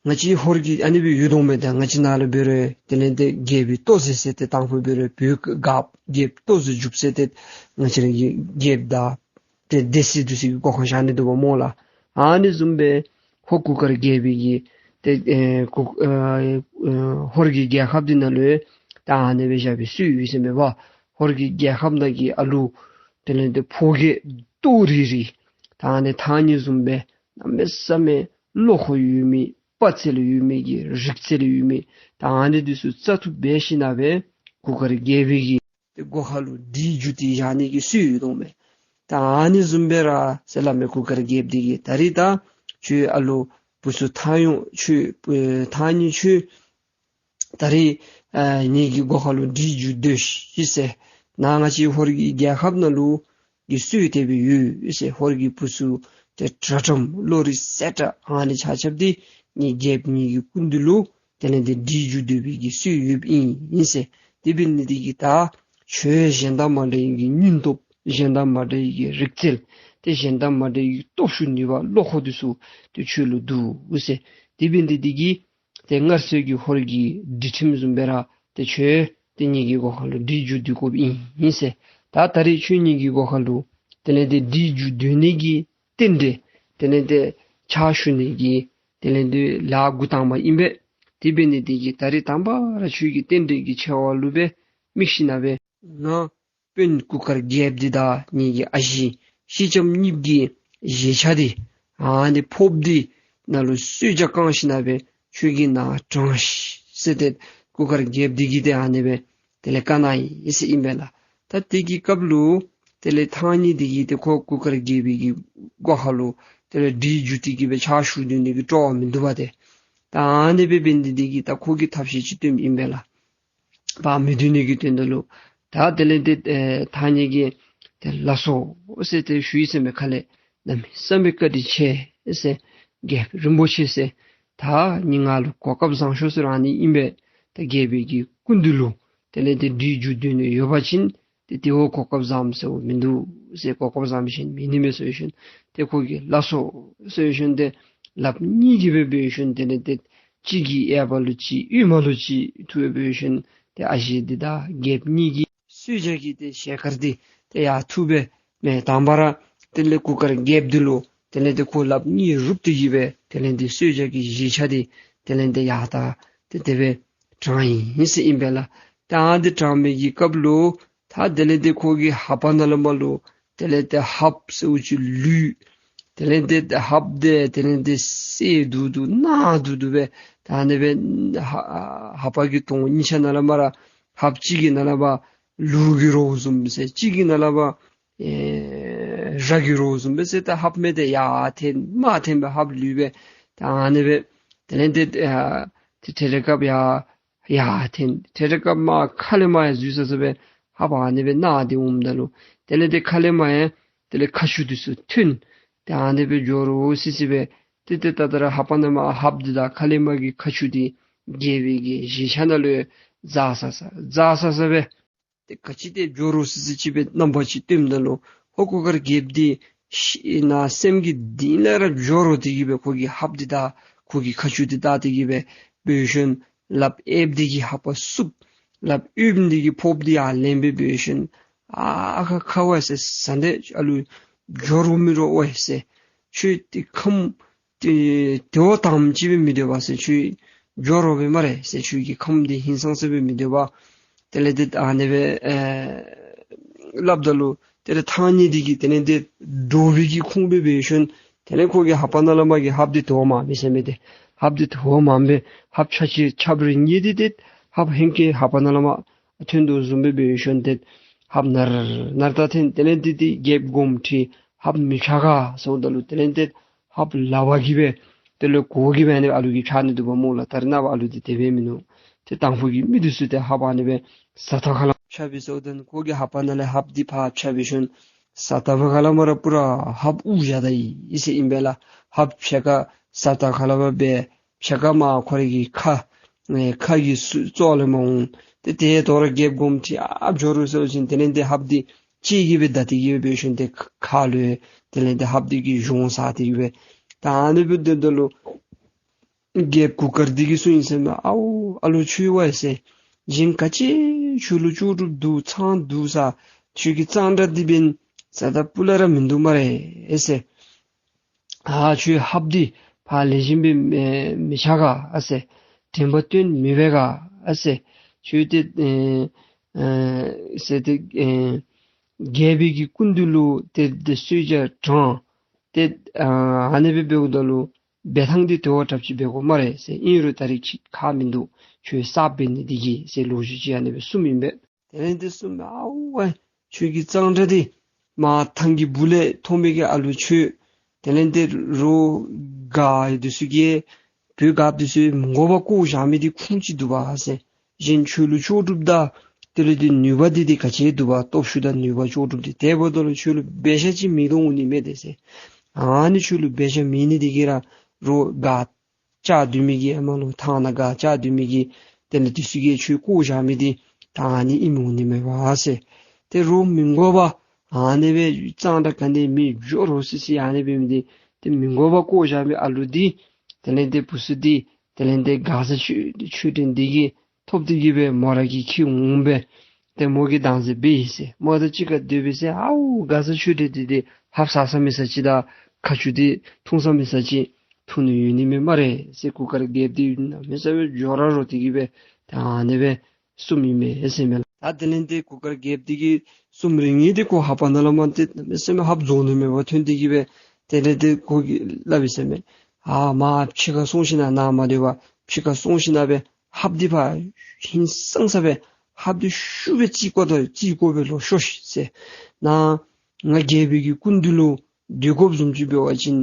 ང་བཅས་ཧོར་གྱི་ཨ་ནི་སྦེ་ཡོད་དོ་མས། ད་ང་བཅས་ནང་ལུ་འབད་རུང་དེ་ལས་ཏེ་རྒྱལ་པོའི་ལྟོ་གཟན་ཟེར་ཏེ་དང་ཕུ་འབད་རུང་བོད་སྒརཔ་རྒྱལཔོ་ལྟོ་གཟན་རྒྱུགཔ་ཟེར་ཏེ་ང་བཅས་ར་གི་རྒྱལཔོ་དང་ཏེ་སྡེ་སྲིད་འདི་ཚུ་གི་སྒོ་ཁར་བཞག་ནི་འདུག་པ་སྨོ་ལགས། ཨ་ནི་བཟུམ་སྦེ་ཧོར་གུར་དཀར་རྒྱལ་པོའི་གི་ཏེ་ཨེ་གུར་ཨེ་ཨེ་ཧོར་གྱི་རྒྱལ་ཁབ་འདི་ནང་ལུ་ད་ཨ་ནི་སྦེ་བཞག་པའི་སྲོལ་ཡོད་ཟེར་མས་པ། ཧོར་གྱི་རྒྱལ་ཁབ་ནང་གི་ཨ་ལུ་དེ་ལས་ཏེ་ཕོ་སྐྱེས་ལྟོ་རི་རི་ད་ཨ་ནི་ཐང་རྙེད་བཟུམ་སྦེ་གནམ་མེད་ས་མེད་བློ་ཁོག་ཡོད་མི་དཔའ་རྩལ་ཡོད་མི་གི་རིག་རྩལ་ཡོད་མི་ད་ཨ་ནི་འདི་ཚུ་བཙག་འཐུ་འབད་ཞིན་ན་སྦེ་གུར་དཀར་རྒྱལ་པོའི་གི་ཏེ་སྒོ་ཁ་ལུ་སྒྲིག་བསྒྱུར་ཏེ་བཞག་ནི་གི་སྲོལ་ཡོད་དོ་མས། ད་ཨ་ནི་བཟུམ་སྦེ་ར་ཟེར་སླབ་མས། གུར་དཀར་རྒྱལཔོ་འདི་གིས་ད་རིས་ད་ཁྱོད་ཨ་ལུ་བུ་ཚུ་ཐང་ཡོང་ཁྱོད་ཨེ་ཐང་རྙེད་ཁྱོད་ད་རིས་ཨ་ངེ་གི་སྒོ་ཁ་ལུ་སྒྲིག་བསྒྱུར་སྡོད་ཤིག་ཟེར། ནཱ་ང་བཅས་ཧོར་གྱི་རྒྱལ་ཁབ་ནང་ལུ་གི་སྲོལ་དེ་སྦེ་ཡོད་ཟེར། ཧོར་གྱི་བུ་ཚུ་ཏེ་དྲག་དྲགམ་བློ་རིག་གསལ་དྲགས་ཨ་ནི་ཆ་ཁྱབ་འདི་ངེ་རྒྱལཔོ་ངེ་གི་སྐུ་མདུན་ལུ་དེ་ལས་ཏེ་སྒྲིག་བསྒྱུར་སྡོད་པའི་གི་སྲོལ་ཡོདཔ་ཨིན་ཟེར། དེ་འབད་ནི་འདི་གིས་ད་ཁྱོད་གཞན་དང་མ་འདྲ་བའི་གི་སྙིང་སྟོབས་གཞན་དང་མ་འདྲ་བའི་གི་རིག་རྩལ་ཏེ་གཞན་དང་མ་འདྲ་བའི་གི་སྟོབས་ཤུགས་ནུས་པ་བློ་ཁོག་འདི་ཚུ་ཏེ་ཁྱོད་ལུ་འདུག་ཟེར། དེ་འབད་ནི་འདི་གིས་ཏེ་སྔར་སྲོལ་གྱི་ཧོར་གྱི་སྒྲིག་ཁྲིམས་བཟུམ་སྦེ་ར་ཏེ་ཁྱོད་ཏེ་ངེ་གི་སྒོ་ཁ་ལུ་སྒྲིག་བསྒྱུར་སྡོད་དགོཔ་ཨིན་ཟེར། ད་ད་རིས་ཁྱོད་ངེ་གི་སྒོ་ཁ་ལུ་དེ་ལས་ཏེ་སྒྲིག་བསྒྱུར་སྡོད་ནི་གི་རྟེན་འབྲེལ་དེ་ལས་ཏེ་ཕྱག་ཞུ་ནི་གི་དེ་ལས་ཏེ་ལཱ་འགོ་དང་པ་ཨིན་པས། དེ་འབད་ནི་འདི་གིས་ད་རིས་དང་པ་ར་ཁྱོད་ཀྱི་རྟེན་འབྲེལ་གྱི་ཆེ་བ་ལུ་སྦེ་དམིགས་ཞིན་ན་སྦེ་ ང་དཔོན་གུར་དཀར་རྒྱལཔོ་འདི་དང་ངེ་གི་ཨ་ཞེ་སེང་ལྕམ་གཉིས་ཀྱི་བཞེས་ཆས་འདི་ཨ་ནི་ཕོརཔ་འདི་ནང་ལུ་གསོལ་ཇ་བཀང་ཞིནམ་ལས་ཁྱོད་ཀྱིས་ནཱ་དྲངས་ཤིག་ཟེར་ཏེ་གུར་དཀར་རྒྱལཔོ་འདི་གིས་ཏེ་ཨ་ནི་སྦེ་དེ་ལས་བཀའ་གནང་ཡི་ཟེར་ཨིན་པས་ལགས། ད་དེ་གི་སྐབས་ལུ་དེ་ལས་ཐང་རྙེད་འདི་གིས་ཏེ་ཁོ་གུར་དཀར་རྒྱལཔོ་གི་སྒོ་ཁ་ལུ་དེ་ལས་གྲི་འཇུ་སྟེ་གི་སྦེ་ཕྱག་ཞུ་སྡོད་ནི་གི་སྤྲོ་བ་མིན་འདུག་པ་ཏེ། ད་ཨ་ནི་སྦེ་འབད་ནི་འདི་གིས་ད་ཁོ་གིས་ཐབས་ཤེས་ཅིག་སྟོནམ་ཨིན་པས་ལགས། ཕར་མི་སྡོད་ནི་གི་དོན་དག་ལུ། ད་དེ་ལས་ཏེ་ཨེ་ཐང་རྙེད་ཀྱིས་ཏེ་ལགས་སོ་ཟེར་ཏེ་ཞུ་ཡི་ཟེར་མས། ཁ་ལས་གནམ་མེད་ས་མེད་བཀའ་དྲིན་ཆེ་ཟེར། རྒྱལཔོ་རིན་པོ་ཆེ་ཟེར། ད་ནི་ང་ལུ་གོ་སྐབས་བཟང་ཤོས་ཟེར་ར་ཨ་ནི་ཨིན་པས། ད་རྒྱལ་པོའི་གི་སྐུ་མདུན་ལུ་དེ་ལས་ཏེ་གྲི་འཇུ་སྡོད་ནི་ཡོད་པ་ཅིན་ཏེ་དེ་བ་གོ་སྐབས་བཟངམ་ཟེརཝ་མིན་འདུག་ཟེར། གོ་སྐབས་བཟངམ་ཅིག་མེད་ནི་མས་ཟེར་ཞིནམ་ཏེ་ཁོ་གིས་ལགས་སོ་ཟེར་ཞིནམ་ཏེ་ལགཔ་གཉིས་ཀྱིས་སྦེ་འབད་ཞིནམ་དེ་ལས་ཏེ་གཅིག་གིས་གཡས་པ་ལུ་གཅིག་གཡོན་མ་ལུ་གཅིག་འཐུ་སྦེ་འབད་ཞིནམ་ཏེ་ཨ་ཞེ་འདི་དང་རྒྱལཔོ་གཉིས་ཀྱི་གསོལ་ཇ་གི་ཏེ་ཞལ་དཀར་འདི་ཏེ་ཡར་འཐུ་སྦེ་མས། དང་པ་ར་དེ་ལས་གུར་དཀར་རྒྱལཔོ་འདི་ལུ་དེ་ལས་ཏེ་ཁོ་ལགཔ་གཉིས་རུབ་སྟེ་གི་སྦེ་དེ་ལས་ཏེ་གསོལ་ཇ་གི་བཞེས་ཆས་འདི་དེ་ལས་ཏེ་ཡར་ད་ཏེ་དེ་སྦེ་དྲངས་ཡི་ཟེར་ཨིན་པས་ལགས། ད་ཨ་ནི་དྲངས་མི་གི་སྐབས་ལུ་ད་དེ་ལས་ཏེ་ཁོ་གི་ལྷ་པ་ནང་ལས་མར་ལུ་དེ་ལས་ཏེ་ཧབ་ཟེརཝ་ཅིག་ལུད། དེ་ལས་ཏེ་ཧབ་འདི་དེ་ལས་ཏེ་སེར་དུ་དུ་ནག་དུ་དུ་སྦེ་ད་ཨ་ནི་སྦེ་ལྷ་ལྷ་པ་གི་དོང་གཉིས་ཆ་ནང་ལས་མར་ར་ཧབ་གཅིག་གི་ནང་ལས་མར་ལུག་གི་རྭཝ་བཟུམ་སྦེ་ཟེར། གཅིག་གི་ནང་ལས་མར་ཨེ་ར་གི་རྭཝ་བཟུམ་སྦེ་ཟེར། ད་ཧབ་མི་འདི་ཡར་འཐེན་མར་འཐེན་སྦེ་ཧབ་ལུད་སྦེ་ད་ཨ་ནི་སྦེ་དེ་ལས་ཏེ་ཨ་ཏེ་ཐེངས་རེ་སྐབས་ཡར་ཡར་འཐེན། ཐེངས་རེ་སྐབས་མར་ཁ་ལས་མར་ཡང་འཛུལ་ས་ས་སྦེ་ཧབ་ཨ་ནི་སྦེ་ནང་འདི་འོངམ་ད་ལུ་དེ་ལས་ཏེ་ཁ་ལས་མར་ཡང་དེ་ལས་ཁ་ཆུ་འདི་ཚུ་ཐོན། ཏེ་ཨ་ནི་སྦེ་འགྱོ་རུང་སི་སི་སྦེ་ཏེ་ཏེ་ད་ད་ར་ལྷ་པ་ནང་མར་ཧབ་འདི་དང་ཁ་ལས་མར་གྱི་ཁ་ཆུ་འདི་རྒྱལ་པོའི་གི་བཞེས་ཆས་ནང་ལུ་འཛག་ས་ས་འཛག་ས་ས་སྦེ་ཏེ་ག་ཅི་ཏེ་འགྱོ་རུང་སི་སི་ཅིག་སྦེ་རྣམ་པ་ཅིག་སྟོནམ་ད་ལུ་ཧོར་གུར་དཀར་རྒྱལཔོ་འདི་ཤི་ན་སེམས་ཀྱི་གཏིང་ལས་ར་འགྱོ་རུང་དེ་གིས་སྦེ་ཁོ་གི་ཧབ་འདི་དང་ཁོ་གི་ཁ་ཆུ་འདི་བལྟ་སྟེ་གིས་སྦེ་འབད་ཞིནམ་ལགཔ་གཡསཔ་འདི་གིས་ལྷ་པ་བསུབ། ལགཔ་གཡོནམ་འདི་གིས་ཕོརཔ་འདི་ཡར་ལེན་སྦེ་འབད་ཞིནམ་ཨ་ཁ་ཁ་ཝའེ་ཟེར། ས་འདི་ཨ་ལུ་འགྱོ་རུང་མི་རུང་ཝའེ་ཟེར། ཁྱོད་འདི་ཁམས་ཏེ་དེ་བ་དམ་ཅིག་སྦེ་མི་སྡོད་པ་ཟེར། ཁྱོད་འགྱོ་རུང་སྦེ་སྨ་རེ་ཟེར། ཁྱོད་ཀྱི་ཁམས་འདི་ཧིང་སངས་ས་སྦེ་མི་སྡོད་པ། དེ་ལས་ཏེ་ཨ་ནི་སྦེ་ཨེ་སླབ་ད་ལུ་དེ་ལས་ཐང་རྙེད་འདི་གིས་དེ་ལས་ཏེ་འདྲོག་པའི་གི་ཁུངས་སྦེ་འབད་ཞིནམ་དེ་ལས་ཁོ་གི་ལྷ་པ་ནང་ལས་མར་གྱི་ཧབ་འདི་དེ་བ་མངམ་མས་ཟེར་མས། ཏེ་ཧབ་འདི་དེ་བ་མངམ་སྦེ་ཧབ་ཆ་ཅིག་ཆབ་རེ་ཉིལ་ཏེ་ཏེ་ཧབ་ཧེང་སྐལ་ལྷ་པ་ནང་ལས་མར་ཐོན་དོ་བཟུམ་སྦེ་འབད་ཞིནམ་དེ་ཧབ་ནར་ནར་ད་འཐེན། དེ་ལས་ཏེ་ཏེ་རྒྱལཔོ་དགོངསམ་ཁྲེལ། ཧབ་མི་འཕྱག་ག་ཟེརཝ་ད་ལུ་དེ་ལས་ཏེ་ཧབ་ལག་པ་གིས་སྦེ་དེ་ལས་གོ་གིས་སྦེ་ཨ་ནི་ཨ་ལུ་གིས་འཕྱག་ནི་འདུག་པ་སྨོ་ལགས། ད་རེས་ནངས་པ་ཨ་ལུ་འདི་དེ་སྦེ་མིན་ནུག། ཏེ་དང་ཕུ་གི་མི་འདི་ཚུ་ཏེ་ཧབ་ཨ་ནི་སྦེ་ས་ཐོག་ཁ་ལས་འཕྱག་སྦེ་ཟེརཝ་ད་ཁོ་གི་ལྷ་པ་ནང་ལས་ཧབ་འདི་ཕར་འཕྱག་འབད་ཞིནམ་ས་ཐོག་ཁ་ལས་མར་ར་པུ་ར་ཧབ་དབུགས་བཞག་ད་ཡི་ཟེར་ཨིན་པས་ལགས། ཧབ་འཕྱག་ག་ས་ཐོག་ཁ་ལས་མར་སྦེ་འཕྱག་ག་མར་ཁོ་རའི་གི་ཁ་ཨེ་ཁ་གི་ས་ཚོད་ལས་མར་འོང་། ཏེ་དེ་དོ་རུང་རྒྱལཔོ་དགོངསམ་ཁྲེལ། ཨ་འགྱོ་རུང་ཟེར་བ་ཅིན་དེ་ལས་ཏེ་ཧབ་འདི་ལྕེ་གིས་སྦེ་བདའ་སྟེ་གིས་སྦེ་འབད་ཞིནམ་དེ་ཁ་ལུ་དེ་ལས་ཏེ་ཧབ་འདི་གིས་གཞུང་ཟ་སྟེ་གིས་སྦེ་ད་ཨ་ནི་སྦེ་སྡོདཔ་ད་ལུ་རྒྱལཔོ་གུར་དཀར་འདི་གིས་གསུངས་ཡི་ཟེར་མས། ཨའུ་ཨ་ལུ་ཁྱོད་ཝའེ་ཟེར། གཞན་ག་ཅི་ཁྱོད་ལུ་ལྕོགས་གྲུབ་འདུག་ཚང་འདུག་ས། ཁྱོད་ཀྱི་གཙང་སྦྲ་འདི་འབདན་ས་ད་སྤུ་ལས་ར་མིན་འདུག་སྨ་རེ་ཟེར། ཨ་ཁྱོད་ཧབ་འདི་ཕར་ལེགས་ཤོམ་སྦེ་མི་མི་འཕྱག་ག་ཟེར། དྲན་པ་བཏོན་མི་འབད་ག་ཟེར། ཁྱོད་ཏེ་ཨེ་ཨེ་ཟེར་ཏེ་ཨེ་རྒྱལ་པོའི་གི་སྐུ་མདུན་ལུ་ཏེ་ཏེ་གསོལ་ཇ་དྲངས། ཏེ་ཨ་ཨ་ནི་སྦེ་འབདཝ་ད་ལུ་འབད་ཐངས་འདི་དེ་བ་དྲགཔ་ཅིག་འབད་དགོ་སྨ་རེ་ཟེར། ཨིན་རུང་ད་རིས་ཅིག་ཁག་མིན་འདུག། ཁྱོད་གསརཔ་འབད་ནི་འདི་གིས་ཟེར་ལོ་རྒྱུས་ཅིག་ཨ་ནི་སྦེ་གསུངམ་ཨིན་པས། དེ་ལས་ཏེ་གསུངམ་མས། ཨའུ་ཝའེ་ཁྱོད་ཀྱི་གཙང་སྦྲ་འདི་མར་ཐང་གི་སྦུག་ལས་མཐོང་མི་གི་ཨ་ལུ་ཁྱོད་དེ་ལས་ཏེ་རོགས་སྒར་འདི་ཚུ་གིས་བོད་སྒརཔ་འདི་ཚུ་མི་དགོ་པར་བཀོ་བཞག་མི་འདི་ཁུངས་ཅིག་འདུག་པ་ཟེར། གཞན་ཁྱོད་ལུ་ལྕོགས་གྲུབ་དང་དེ་ལས་ཏེ་ནུས་པ་འདི་འདི་ག་ཅི་འདུག་པ། སྟོབས་ཤུགས་དང་ནུས་པ་ལྕོགས་གྲུབ་འདི་དེ་འབདཝ་ད་ལུ་ཁྱོད་ལུ་འབད་བཞག་ཅིག་མེད་དོ་འོང་ནི་མས་ཏེ་ཟེར། ཨ་ནི་ཁྱོད་ལུ་འབད་བཞག་མེད་ནི་འདི་གིས་ར་རོགས་སྒར་བཅག་སྡོད་མི་གི་ཨ་མ་ལུ་ཐང་ནང་སྒར་བཅག་སྡོད་མི་གི་དེ་ལས་འདི་ཚུ་གིས་ཁྱོད་བཀོ་བཞག་མི་འདི་ད་ཨ་ནི་ཨིནམ་འོང་ནི་མས་པ་ཟེར། ཏེ་རོགས་མི་དགོ་པར་ཨ་ནི་སྦེ་གཙང་སྦྲ་ག་ནི་མེད་འགྱོ་རོ་སི་སི་ཨ་ནི་སྦེ་མི་འདི་ཏེ་མི་དགོ་པར་བཀོ་བཞག་མི་ཨ་ལུ་འདི་དེ་ལས་ཏེ་བུ་ཚུ་འདི་དེ་ལས་ཏེ་མགར་བཟའ་ཆོས་ཆོས་སྒྲོན་འདི་གིས་ཐོབ་སྟེ་གིས་སྦེ་མོ་ར་གིས་འཁྱིད་འོང་སྦེ་ཏེ་མོ་གིས་བདག་འཛིན་འབད་ཡི་ཟེར། མོ་དང་གཅིག་ཁར་སྡོད་པས་ཟེར། ཨའུ་མགར་བཟའ་ཆོས་སྒྲོན་འདི་ཏེ་ཧབ་ཟ་ས་མི་ཟ་ཅིག་དང་ཁ་ཆུ་འདི་འཐུང་ས་མི་ཟ་ཅིག་འཐུང་ནི་ཡོད་ནི་མས་སྨ་རེ་ཟེར། གུར་དཀར་རྒྱལཔོ་འདི་གནམ་མེད་ས་མེད་འགྱོ་ར་རོ་སྟེ་གིས་སྦེ་ད་ཨ་ནི་སྦེ་གསུངམ་ཨིན་མས་ཟེར་མས་ལགས། ད་དེ་ལས་ཏེ་གུར་དཀར་རྒྱལཔོ་འདི་གིས་གསུམ་རེ་ངེ་ཏེ་ཁོ་ཧ་པ་ནང་ལས་མར་ཏེ་གནམ་མེད་ས་མེད་ཧབ་རྫོགས་ནི་མེད་པར་ཐོན་ཏེ་གི་སྦེ་དེ་ལས་ཏེ་ཁོ་གིས་སླབ་ཡི་ཟེར་མས། ཨ་མར་ཕྱི་ཁར་སོང་ཞིན་ན་ནཱ་མ་སྡོད་པར་ཕྱི་ཁར་སོང་ཞིན་ན་སྦེ་ཧབ་འདི་ཕར་ཧིང་སངས་ས་སྦེ་ཧབ་འདི་ཤུགས་སྦེ་བཙིར་བཀོ་ད་བཙིར་བཀོ་སྦེ་ལོག་ཤོག་ཤིག་ཟེར། ནཱ་ང་རྒྱལ་པོའི་གི་སྐུ་མདུན་ལུ་སྡོད་དགོཔ་བཟུམ་ཅིག་འབད་བ་ཅིན་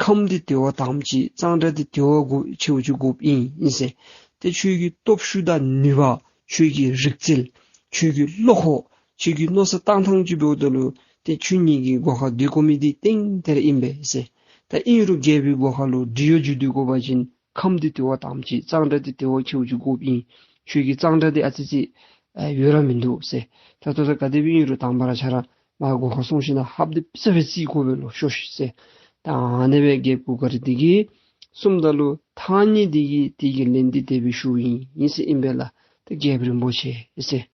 ཁམས་འདི་དལ་བ་དྭངསམ་ཅིག་གཙང་སྦྲ་འདི་དལ་བ་དགོ་ཆེཝ་ཅིག་དགོཔ་ཨིན་ཨིན་ཟེར། ཏེ་ཁྱོད་ཀྱི་སྟོབས་ཤུགས་དང་ནུས་པ་ཁྱོད་ཀྱི་རིག་རྩལ་ཁྱོད་ཀྱི་བློ་ཁོག་ཁྱོད་ཀྱི་མནོ་བསམ་བཏང་ཐངས་ཅིག་འབདཝ་ད་ལུ་ཏེ་ཁྱོད་ངེ་གི་སྒོ་ཁར་སྡོད་དགོ་མི་འདི་ཏན་ཏན་ར་ཨིན་པས་ཟེར། ད་ཨིན་རུང་རྒྱལ་པོའི་སྒོ་ཁར་ལུ་བྲེལ་བ་བྱུང་སྡོད་དགོ་པ་ཅིན་ཁམས་འདི་དལ་བ་དྭངསམ་ཅིག་གཙང་སྦྲ་འདི་དལ་བ་ཆེཝ་ཅིག་དགོཔ་ཨིན། ཁྱོད་ཀྱི་གཙང་སྦྲ་འདི་ཨ་ཙི་ཅིག་ཨེ་ཡོད་ར་མིན་འདུག་ཟེར། ད་ལྟོ་ད་ག་དེ་སྦེ་ཨིན་རུང་དང་པ་ར་ཁྱོད་ར་མར་སྒོ་ཁར་སོང་ཞིན་ན་ཧབ་འདི་ཕྱི་ས་སྦེ་བཙིར་བཀོ་སྦེ་ལོག་ཤོག་ཤིག་ཟེར། ད་ཨ་ནི་སྦེ་རྒྱལཔོ་གུར་དཀར་འདི་གིས་གསུངམ་ད་ལུ་ཐང་རྙེད་འདི་གིས་དེ་གི་ལན་འདི་དེ་སྦེ་ཞུཝ་ཨིན་ཨིན་ཟེར་ཨིན་པས་ལགས། ད་རྒྱལཔོ་རིན་པོ་ཆེ་ཨིན་ཟེར།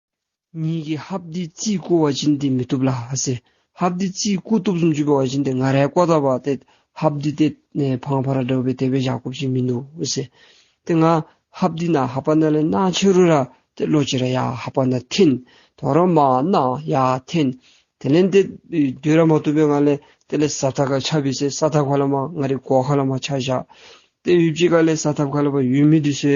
ངེ་གི་ཧབ་འདི་བཙིར་བཀོ་བ་ཅིན་འདི་མི་བཏུབ་ལགས་ཟེར། ཧབ་འདི་བཙིར་བཀོ་བཏུབ་བཟུམ་ཅིག་འབད་བ་ཅིན་ཏེ་ང་ར་བཀོ་ད་པ་ཏེ་ཧབ་འདི་ཏེ་ཨེ་ཕང་ཕ་ར་འདྲཝ་སྦེ་དེ་སྦེ་བཞག་དགོཔ་ཅིག་མིན་འདུག་ཟེར། ཏེ་ང་ཧབ་འདི་ནཱ་ཧ་པ་ནང་ལས་ནཱ་ཁྱེར་རུང་ར་ཏེ་ལོག་ཅི་ར་ཡར་ཧ་པ་ནང་འཐེན། དོ་རུང་མར་ནཱ་ཡར་འཐེན། དེ་ལས་ཏེ་སྡོད་ར་མ་བཏུབ་པས། ང་ལས་དེ་ལས་ས་ཐག་ཁར་ཆགསཔ་ཨིན་ཟེར། ས་ཐག་ཁ་ལས་མར་ང་རའི་སྒོ་ཁ་ལས་མར་ཆགས་བཞག། ཏེ་ཡུདཔ་ཅིག་ཁ་ལས་ས་ཐག་ཁ་ལས་ཕར་ཡོད་མི་འདི་ཚུ་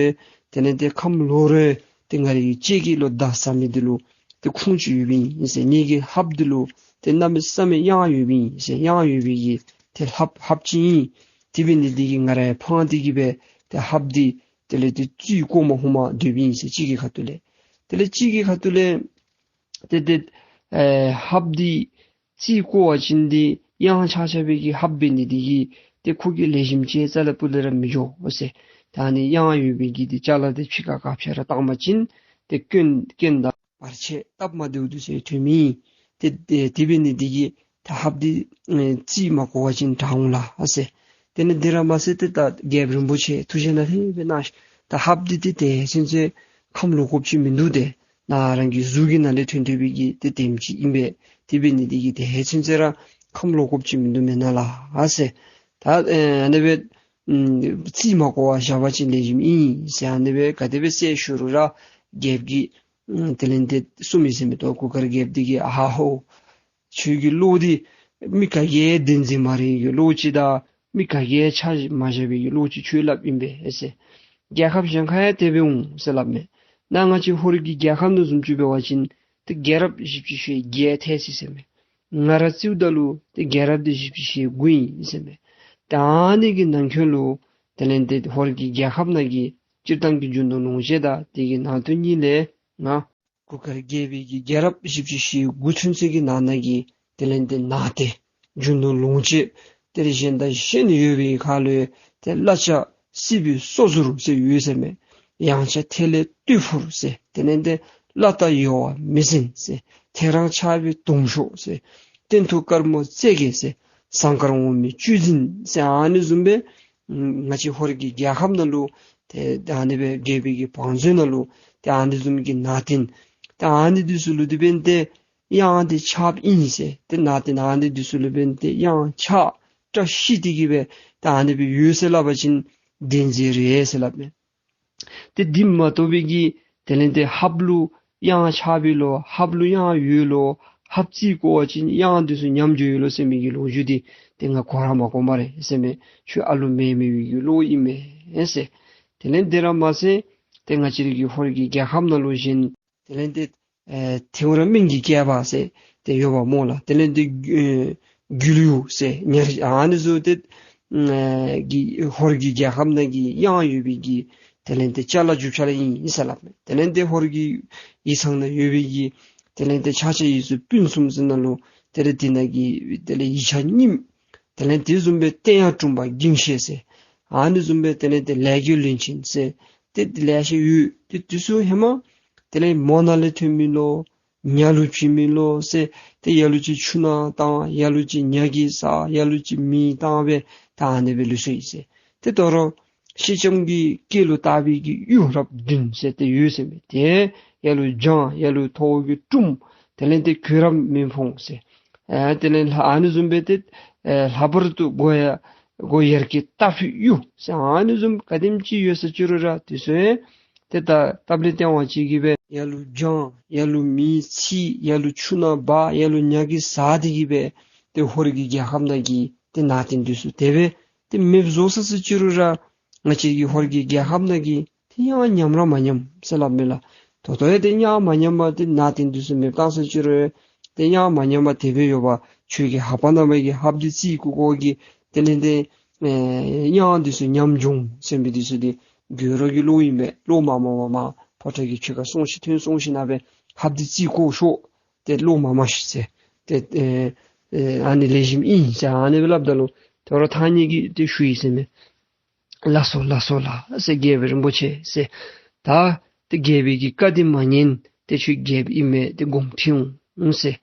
དེ་ལས་ཏེ་ཁམས་ལོག་རུང་ཏེ་ང་རའི་ལྕེ་གིས་ལོག་བརྡ་ཟ་མི་འདི་ལུ་ཏེ་ཁུངས་ཅིག་ཡོདཔ་ཨིན་ཟེར། ངེ་གི་ཧབ་འདི་ལུ་ཏེ་གནམ་མེད་ས་མེད་གཡང་ཡོདཔ་ཨིན་ཟེར། གཡང་ཡོད་པའི་གི་ཏེ་ཧབ་ཧབ་ཅིག་ཨིན། དེ་འབད་ནི་འདི་གིས་ང་ར་ཡང་ཕངས་ཏེ་གི་སྦེ་ཏེ་ཧབ་འདི་དེ་ལས་ཏེ་བཙིར་བཀོ་མ་ཧུམ་སྡོདཔ་ཨིན་ཟེར། གཅིག་གི་ཁ་ཐུག་ལས། དེ་ལས་གཅིག་གི་ཁ་ཐུག་ལས་ཏེ་ཏེ་ཨེ་ཧབ་འདི་བཙིར་བཀོ་བ་ཅིན་འདི་གཡང་ཆགས་ཆགས་པའི་གི་ཧབ་འབད་ནི་འདི་གིས་ཏེ་ཁོ་གིས་ལེགས་ཤོམ་ཅིག་རྩ་ལས་སྤུ་ལས་ར་མི་འགྱོ་ཟེར། ད་ནི་གཡང་ཡོད་པའི་གི་འདི་ཅ་ལ་འདི་ཕྱི་ཁར་ག་ཕྱེ་ར་བཏང་པ་ཅིན་ཏེ་རྐྱེན་རྐྱེན་དང་བར་ཆད་སྟབས་མ་བདེཝ་འདི་ཚུ་ཐོན་མི་ཨིན། ཏེ་ཏེ་དེ་འབད་ནི་འདི་གིས་ད་ཧབ་འདི་ཨེ་བཙིར་མ་བཀོ་བ་ཅིན་དྲག་འོང་ལགས་ཟེར། དེ་ནི་འདི་ར་མ་ཚད་ཏེ་ད་རྒྱལཔོ་རིན་པོ་ཆེ་ཐུགས་བཞེད་ནང་ལྷོད་སྦེ་གནང་ཤིག། ད་ཧབ་འདི་ཏེ་དེ་ཚུན་ཚོད་ཁམས་ལོག་དགོཔ་ཅིག་མིན་འདུག། ཏེ་ནཱ་རང་གི་གཟུགས་ཀྱི་ནང་ལས་ཐོན་ཐོན་པའི་གི་ཏེ་དེམ་ཅིག་ཨིན་པས། དེ་འབད་ནི་འདི་གིས་དེ་ཚུན་ཚོད་ར་ཁམས་ལོག་དགོཔ་ཅིག་མིན་འདུག་མེན་ན་ལགས་ཟེར། ད་ཨེ་ཨ་ནི་སྦེ་ཨམ་བཙིར་མ་བཀོ་བར་བཞག་པ་ཅིན་ལེགས་ཤོམ་ཨིན་ཟེར། ཨ་ནི་སྦེ་ག་དེ་སྦེ་གསལ་ཞུ་རུང་ར་རྒྱལཔོ་གིས་ཨམ་དེ་ལས་ཏེ་གསུངམ་ཨིན་ཟེར་མས། ད་གུར་དཀར་རྒྱལཔོ་འདི་གིས་ཨ་ཧ་ཧོ། ཁྱོད་ཀྱི་བློ་འདི་མི་ག་གིས་བདེན་འཛིན་མ་རེ་གི་བློ་ཅིག་དང་མི་ག་གིས་ཆ་མ་བཞག་པའི་གི་བློ་ཅིག་ཁྱོད་སླབ་ཨིན་པས་ཟེར། རྒྱལ་ཁབ་གཞན་ཁར་ཡང་དེ་སྦེ་འོང་ཟེར་སླབ་མས། ནཱ་ང་བཅས་ཧོར་གྱི་རྒྱལ་ཁབ་ནང་བཟུམ་ཅིག་འབད་བ་ཅིན་ཏེ་རྒྱལ་རབས་བཞི་བཅུ་ཞེ་བརྒྱད་ཐལ་ཅི་ཟེར་མས། ང་ར་བཙིརཝ་ད་ལུ་ཏེ་རྒྱལ་རབས་འདི་བཞི་བཅུ་ཞེ་དགུ་ཨིན་ཟེར་མས། ད་ཨ་ནི་གི་ནང་འཁོད་ལུ་དེ་ལས་ཏེ་ཧོར་གྱི་རྒྱལ་ཁབ་ནང་གི་སྤྱིར་བཏང་གི་རྒྱུ་ནོར་ལོངས་སྤྱོད་དང་དེ་གི་ནང་དོན་གཉིས་ལས་ང་གུར་དཀར་རྒྱལ་པོའི་གི་རྒྱལ་རབས་བཞི་བཅུ་ཞེ་དགུ་ཚུན་ཚོད་ཀྱི་ནང་ན་གི་དེ་ལས་ཏེ་ནང་རྟེན་རྒྱུ་ནོར་ལོངས་སྤྱོད་དེ་ལས་གཞན་དང་གཞན་ཡོད་པའི་ཁར་ལུ་ཏེ་བླ་ཆ་སྲིད་པའི་སོ་ཟུར་ཟེར་ཡོད་ཟེར་མས། གཡང་ཆགས་ཐེ་ལེ་རྟུལ་ཕོར་ཟེར། དེ་ལས་ཏེ་བླ་རྟ་ཡོ་བ་མི་ཟན་ཟེར། ཐེའུ་རང་ཆགས་པའི་དུང་ཤོག་ཟེར། སྟེང་ཐུག་དཀར་མོ་རྩེ་རྒྱལ་ཟེར། ཟངས་དཀར་འོ་མའི་བཅུད་འཛིན་ཟེར། ཨ་ནི་བཟུམ་སྦེ་ང་བཅས་ཧོར་གྱི་རྒྱལ་ཁབ་ནང་ལུ་ཏེ་ཨ་ནི་སྦེ་རྒྱལ་པོའི་གི་བང་མཛོད་ནང་ལུ་ཏེ་ཨ་ནི་བཟུམ་གྱི་ནང་རྟེན་ཏེ་ཨ་ནི་འདི་ཚུ་ལུ་དེ་འབདན་ཏེ་གཡང་འདི་ཆགསཔ་ཨིན་ཟེར། ཏེ་ནང་རྟེན་ཨ་ནི་འདི་ཚུ་ལུ་འབདན་ཏེ་གཡང་ཆགས་བཀྲ་ཤིས་ཏེ་གི་སྦེ་ཏེ་ཨ་ནི་སྦེ་ཡོད་ཟེར་སླབ་པ་ཅིན་བདེན་འཛིན་རེད་ཟེར་སླབ་མས། ཏེ་འདི་མ་གཏོགས་པའི་གི་དེ་ལས་ཏེ་ཧབ་ལུ་གཡང་ཆགས་པས་ལོ། ཧབ་ལུ་གཡང་ཡོད་ལོ། ཧབ་བཙིར་བཀོ་བ་ཅིན་གཡང་འདི་ཚུ་ཉམས་འགྱོ་ཡོད་ལོ་ཟེར་མི་གི་ལོ་རྒྱུས་འདི་ཏེ་ང་གོ་ར་མ་གོ་སྨ་རེ་ཟེར་མས། ཁྱོད་ཨ་ལུ་མེད་མི་བའི་གི་བློ་ཨིན་མས་ཟེར། དེ་ལས་དེ་ར་མ་ཚད་ཏེ་ང་བཅས་རའི་གི་ཧོར་གྱི་རྒྱལ་ཁབ་ནང་ལུ་གཞན་དེ་ལས་ཏེ་ཨེ་ཐེའུ་རང་སྨན་གྱི་སྐྱེས་པ་ཟེར་ཏེ་ཡོདཔ་སྨོ་ལགས། དེ་ལས་ཏེ་ཨེ་སྒྱུ་ལུས་ཟེར་ཉ་རིགས་ཨ་ནི་ཚུ་ཏེ་ཨེ་གི་ཧོར་གྱི་རྒྱལ་ཁབ་ནང་གི་གཡང་ཡོད་པའི་གི་དེ་ལས་ཏེ་ཅ་ལ་རྒྱུ་ཆ་ལ་ཨིན་ཨིན་ཟེར་སླབ་མས། དེ་ལས་ཏེ་ཧོར་གྱི་ཡིག་ཚང་ནང་ཡོད་པའི་གི་དེ་ལས་ཏེ་ཕྱག་ཆེན་ཡིག་གཟུགས་སྤུན་གསུམ་ཟེར་ནང་ལུ་དེ་ལས་དེ་ནང་གི་དེ་ལས་ཡིག་ཆ་རྙིངམ་དེ་ལས་དེ་བཟུམ་སྦེ་བསྟན་ཡག་དྲུང་པ་འགྱིང་ཤེས་ཟེར། ཨ་ནི་བཟུམ་སྦེ་དེ་ལས་ཏེ་ལས་རྒྱུ་བློན་ཆེན་ཟེར་ཏེ་ལེ་ཤ་ཡོད། ཏེ་དེ་ཚུ་ཧེ་མ་དེ་ལས་མོ་ནང་ལས་ཐོན་མི་ལོ། ཉ་ལུ་བྱིན་མི་ལོ་ཟེར། ཏེ་ཡ་ལུ་ཅིག་ཆུ་ནང་བཏང་། ཡ་ལུ་ཅིག་ཉ་གིས་ཟ། ཡ་ལུ་ཅིག་མིས་བཏང་སྦེ་ད་ཨ་ནི་སྦེ་ལུས་སོ་ཡི་ཟེར། ཏེ་དོ་རུང་སེང་ལྕམ་གྱི་སྐེ་ལུ་བཏགས་པའི་གི་གཡུ་རབས་བདུན་ཟེར་ཏེ་ཡོད་ཟེར་མས། ཏེ་ཡ་ལུ་བྱང་། ཡ་ལུ་ཐོག་གི་དྲུམ། དེ་ལས་ཏེ་གོས་རབ་མི་ཕོངས་ཟེར། ཨ་དེ་ལས་ལྷ་ཨ་ནི་བཟུམ་སྦེ་ཏེ་ཨེ་ལྷག་པར་དུ་མགོ་ཡ་མགོ་ཡར་གྱི་སྟག་ཕུད་གཡུ་ཟེར་ཨ་ནི་བཟུམ་ག་དེམ་ཅིག་ཡོད་ཟེར་ཅི་རུང་ར་དེ་ཚུ་ཡང་ཏེ་ད་སྟབས་ལེགས་ཏེ་བ་ཅིག་གིས་སྦེ་ ཡ་ལུ་བྱང་ཡ་ལུ་མེ་འཚིག་ཡ་ལུ་ཆུ་ནང་འབག་ཡ་ལུ་ཉ་གིས་ཟ་སྟེ་གི་སྦེ་ཏེ་ཧོར་གྱི་རྒྱལ་ཁབ་ནང་གི་ཏེ་ནང་རྟེན་འདི་ཚུ་དེ་སྦེ་ཏེ་མེདཔ་བཟོ་ས་ཟེར་ཅི་རུང་ར་ང་བཅས་ཀྱི་ཧོར་གྱི་རྒྱལ་ཁབ་ནང་གི་ཏེ་ཡང་ཉམས་ར་མ་ཉམས་ཟེར་སླབ་མས་ལགས། ད་ལྟོ་ཡང་ཏེ་ཡང་མ་ཉམས་པར་ཏེ་ནང་རྟེན་འདི་ཚུ་མེདཔ་བཏང་ས་ཅི་རུང་ཏེ་ཡང་མ་ཉམས་པར་དེ་སྦེ་ཡོད་པ། ཁྱོད་ཀྱིས་ཧ་པ་ན་མ་གི་ཧབ་འདི་རྩིས་བཀོ་བཀོ་གི་དེ་ལས་ཏེ་ཨེ་ཡང་འདི་ཚུ་ཉམས་འགྱོ་ཟེར་མི་འདི་ཚུ་འདི་གོ་ར་གི་བློ་ཨིན་པས། བློ་མ་མ་མ་མ་ཕོ་བྲང་གི་ཕྱི་ཁར་སོང་ཞིནམ་ཐོན་སོང་ཞིནམ་སྦེ་ཧབ་འདི་རྩིས་བཀོ་ཤོག། ཏེ་བློ་མ་མ་ཤི་ཟེར། ཏེ་ཨེ་ཨེ་ཨ་ནི་ལེགས་ཤོམ་ཨིན་ཟེར་ཨ་ནི་སྦེ་སླབ་ད་ལུ་ད་རུང་ཐང་རྙེད་ཀྱིས་ཏེ་ཞུ་ཡི་ཟེར་མས། ལགས་སོ་ལགས་སོ་ལགས་ཟེར། རྒྱལཔོ་རིན་པོ་ཆེ་ཟེར། ད་ཏེ་རྒྱལ་པོའི་གི་བཀའ་འདི་མ་ཉན། ཏེ་ཁྱོད་རྒྱལཔོ་ཨིན་མས། ཏེ་དགོངསམ་ཁྲེལ་འོང་ཟེར།